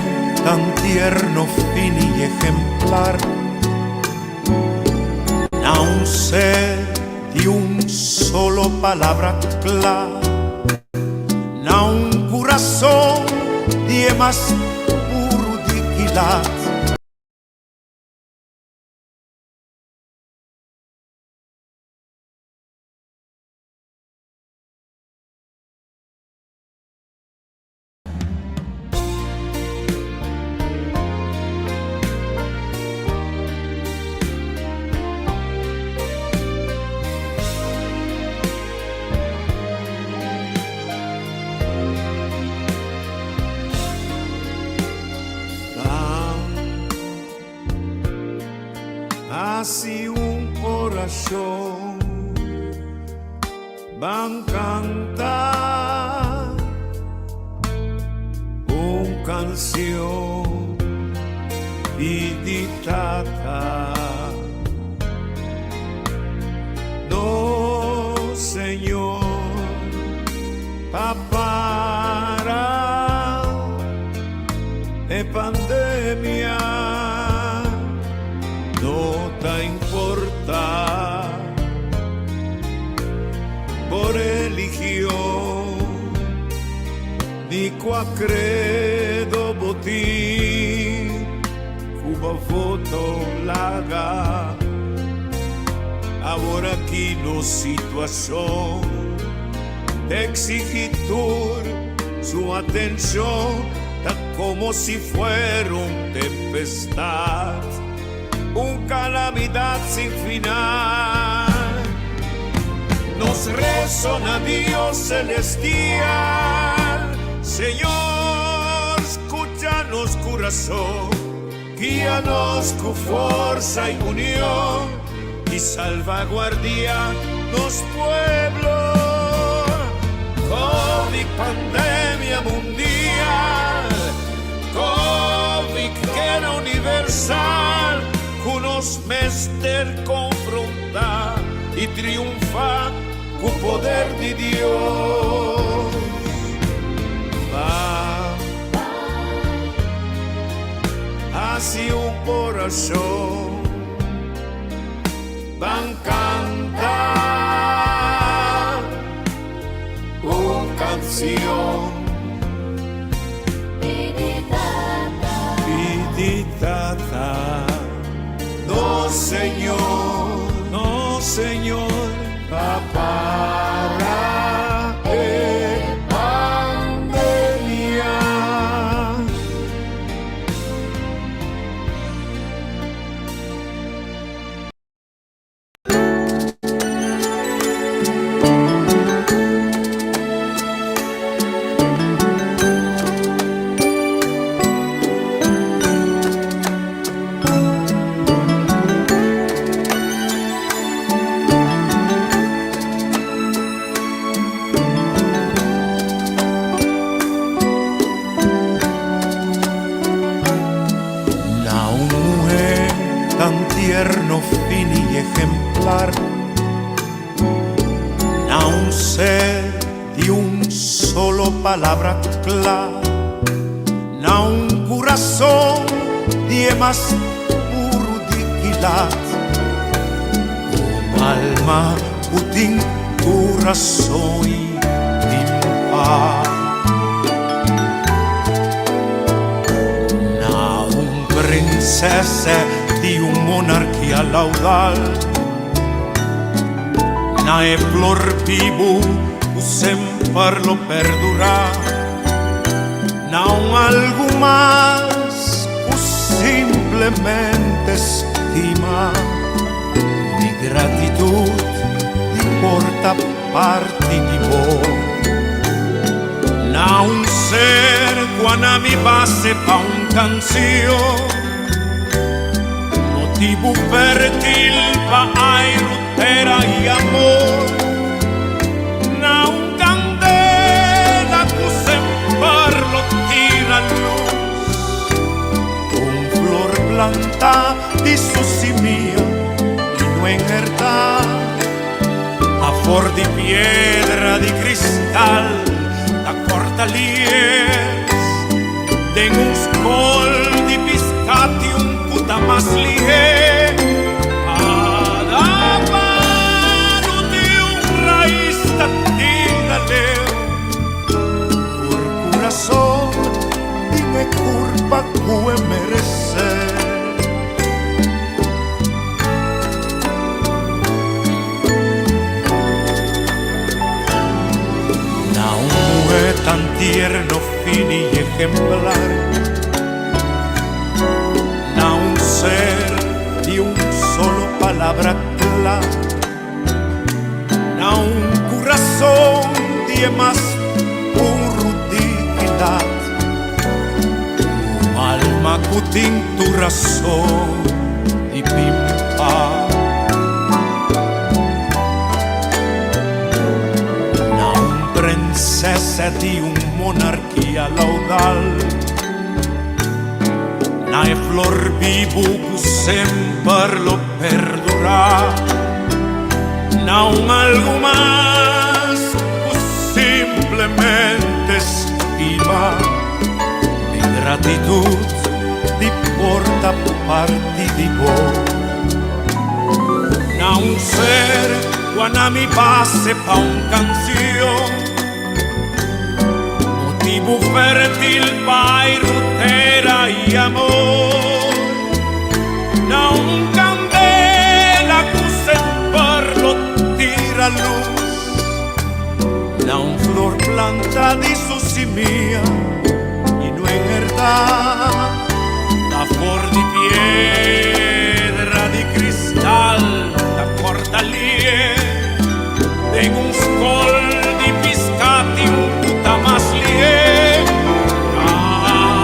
[SPEAKER 1] tan tierno, fini i ejemplar, Na un ser di un solo palabra kla, Na un kurason di e mas puru di kilat. Hasi un orashon, ban kanta un kansion pidi Tata. Nos Señor pa para e pandemia no ta importa bo religion ni cua credo bo tin cu bo voto laga awor aki nos situacion ta exigi tur su atencion. Ta como si fuera un tempestad, un calamidad sin final. Nos rezo na Dios celestial, Señor, scucha nos corazón, guia nos cu forza y unión y salvaguardia nos pueblo. Covid pandemia mundial, Covid guera universal, cu nos mester confronta y triunfa cu poder di Dios. Ba haci un oracion, ban canta un cancion.
[SPEAKER 5] Pidi Tata.
[SPEAKER 1] Pidi Tata, nos Señor, nos Señor, pa para e pandemia. Na un muhé tan tierno, fini i ejemplar, Na un ser di un solo palabra kla, Na un kurason di e mas puru di kilat, Un alma ku tin kurason i tin pas. Na un prinsesa di un monarkia laudal, Na e flor bibu ku semper lo perdurá, Na un algu mas ku simplemente stima. Mi gratitud di por ta parti di bo. Na un ser ku a na mi base pa un kansion, Motibu fértil pa airu, tera i amor, Na un kandela ku semper lo tira lus, Un flor plantá di su simia i no enhertá. Afor di piedra di cristal ta corta lies Den un scol di piscati un cu ta mas lihe Cada palo di un rais ta tira leu Tur curason tin e curpa cu e merece. Na un muhé tan tierno, fini i ejemplar, Na un ser di un solo palabra kla, Na un kurason di e mas puru dignidad, Un alma ku tin tur rason di pimpa. Na un prinsesa di un monarkia laudal, Na e flor bibu ku semper lo perdurá, Na un algu mas ku simplemente stima. Mi gratitud di por ta parti di bo. Na un ser ku a na mi base pa un canción, Motibu fértil pa airu, tera i amor, Na un candela ku semper lo tira lus, Na un flor planta di su simia i no enhertá. ta. Ta for di piedra di kristal ta kòrta lie. Den un skol di piská tin un puta mas lie.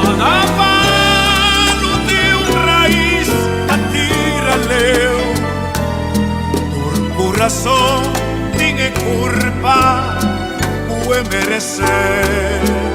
[SPEAKER 1] Kada palu tin un rais ta tira leu. Tur kurason tin e kurpa ku e meresé.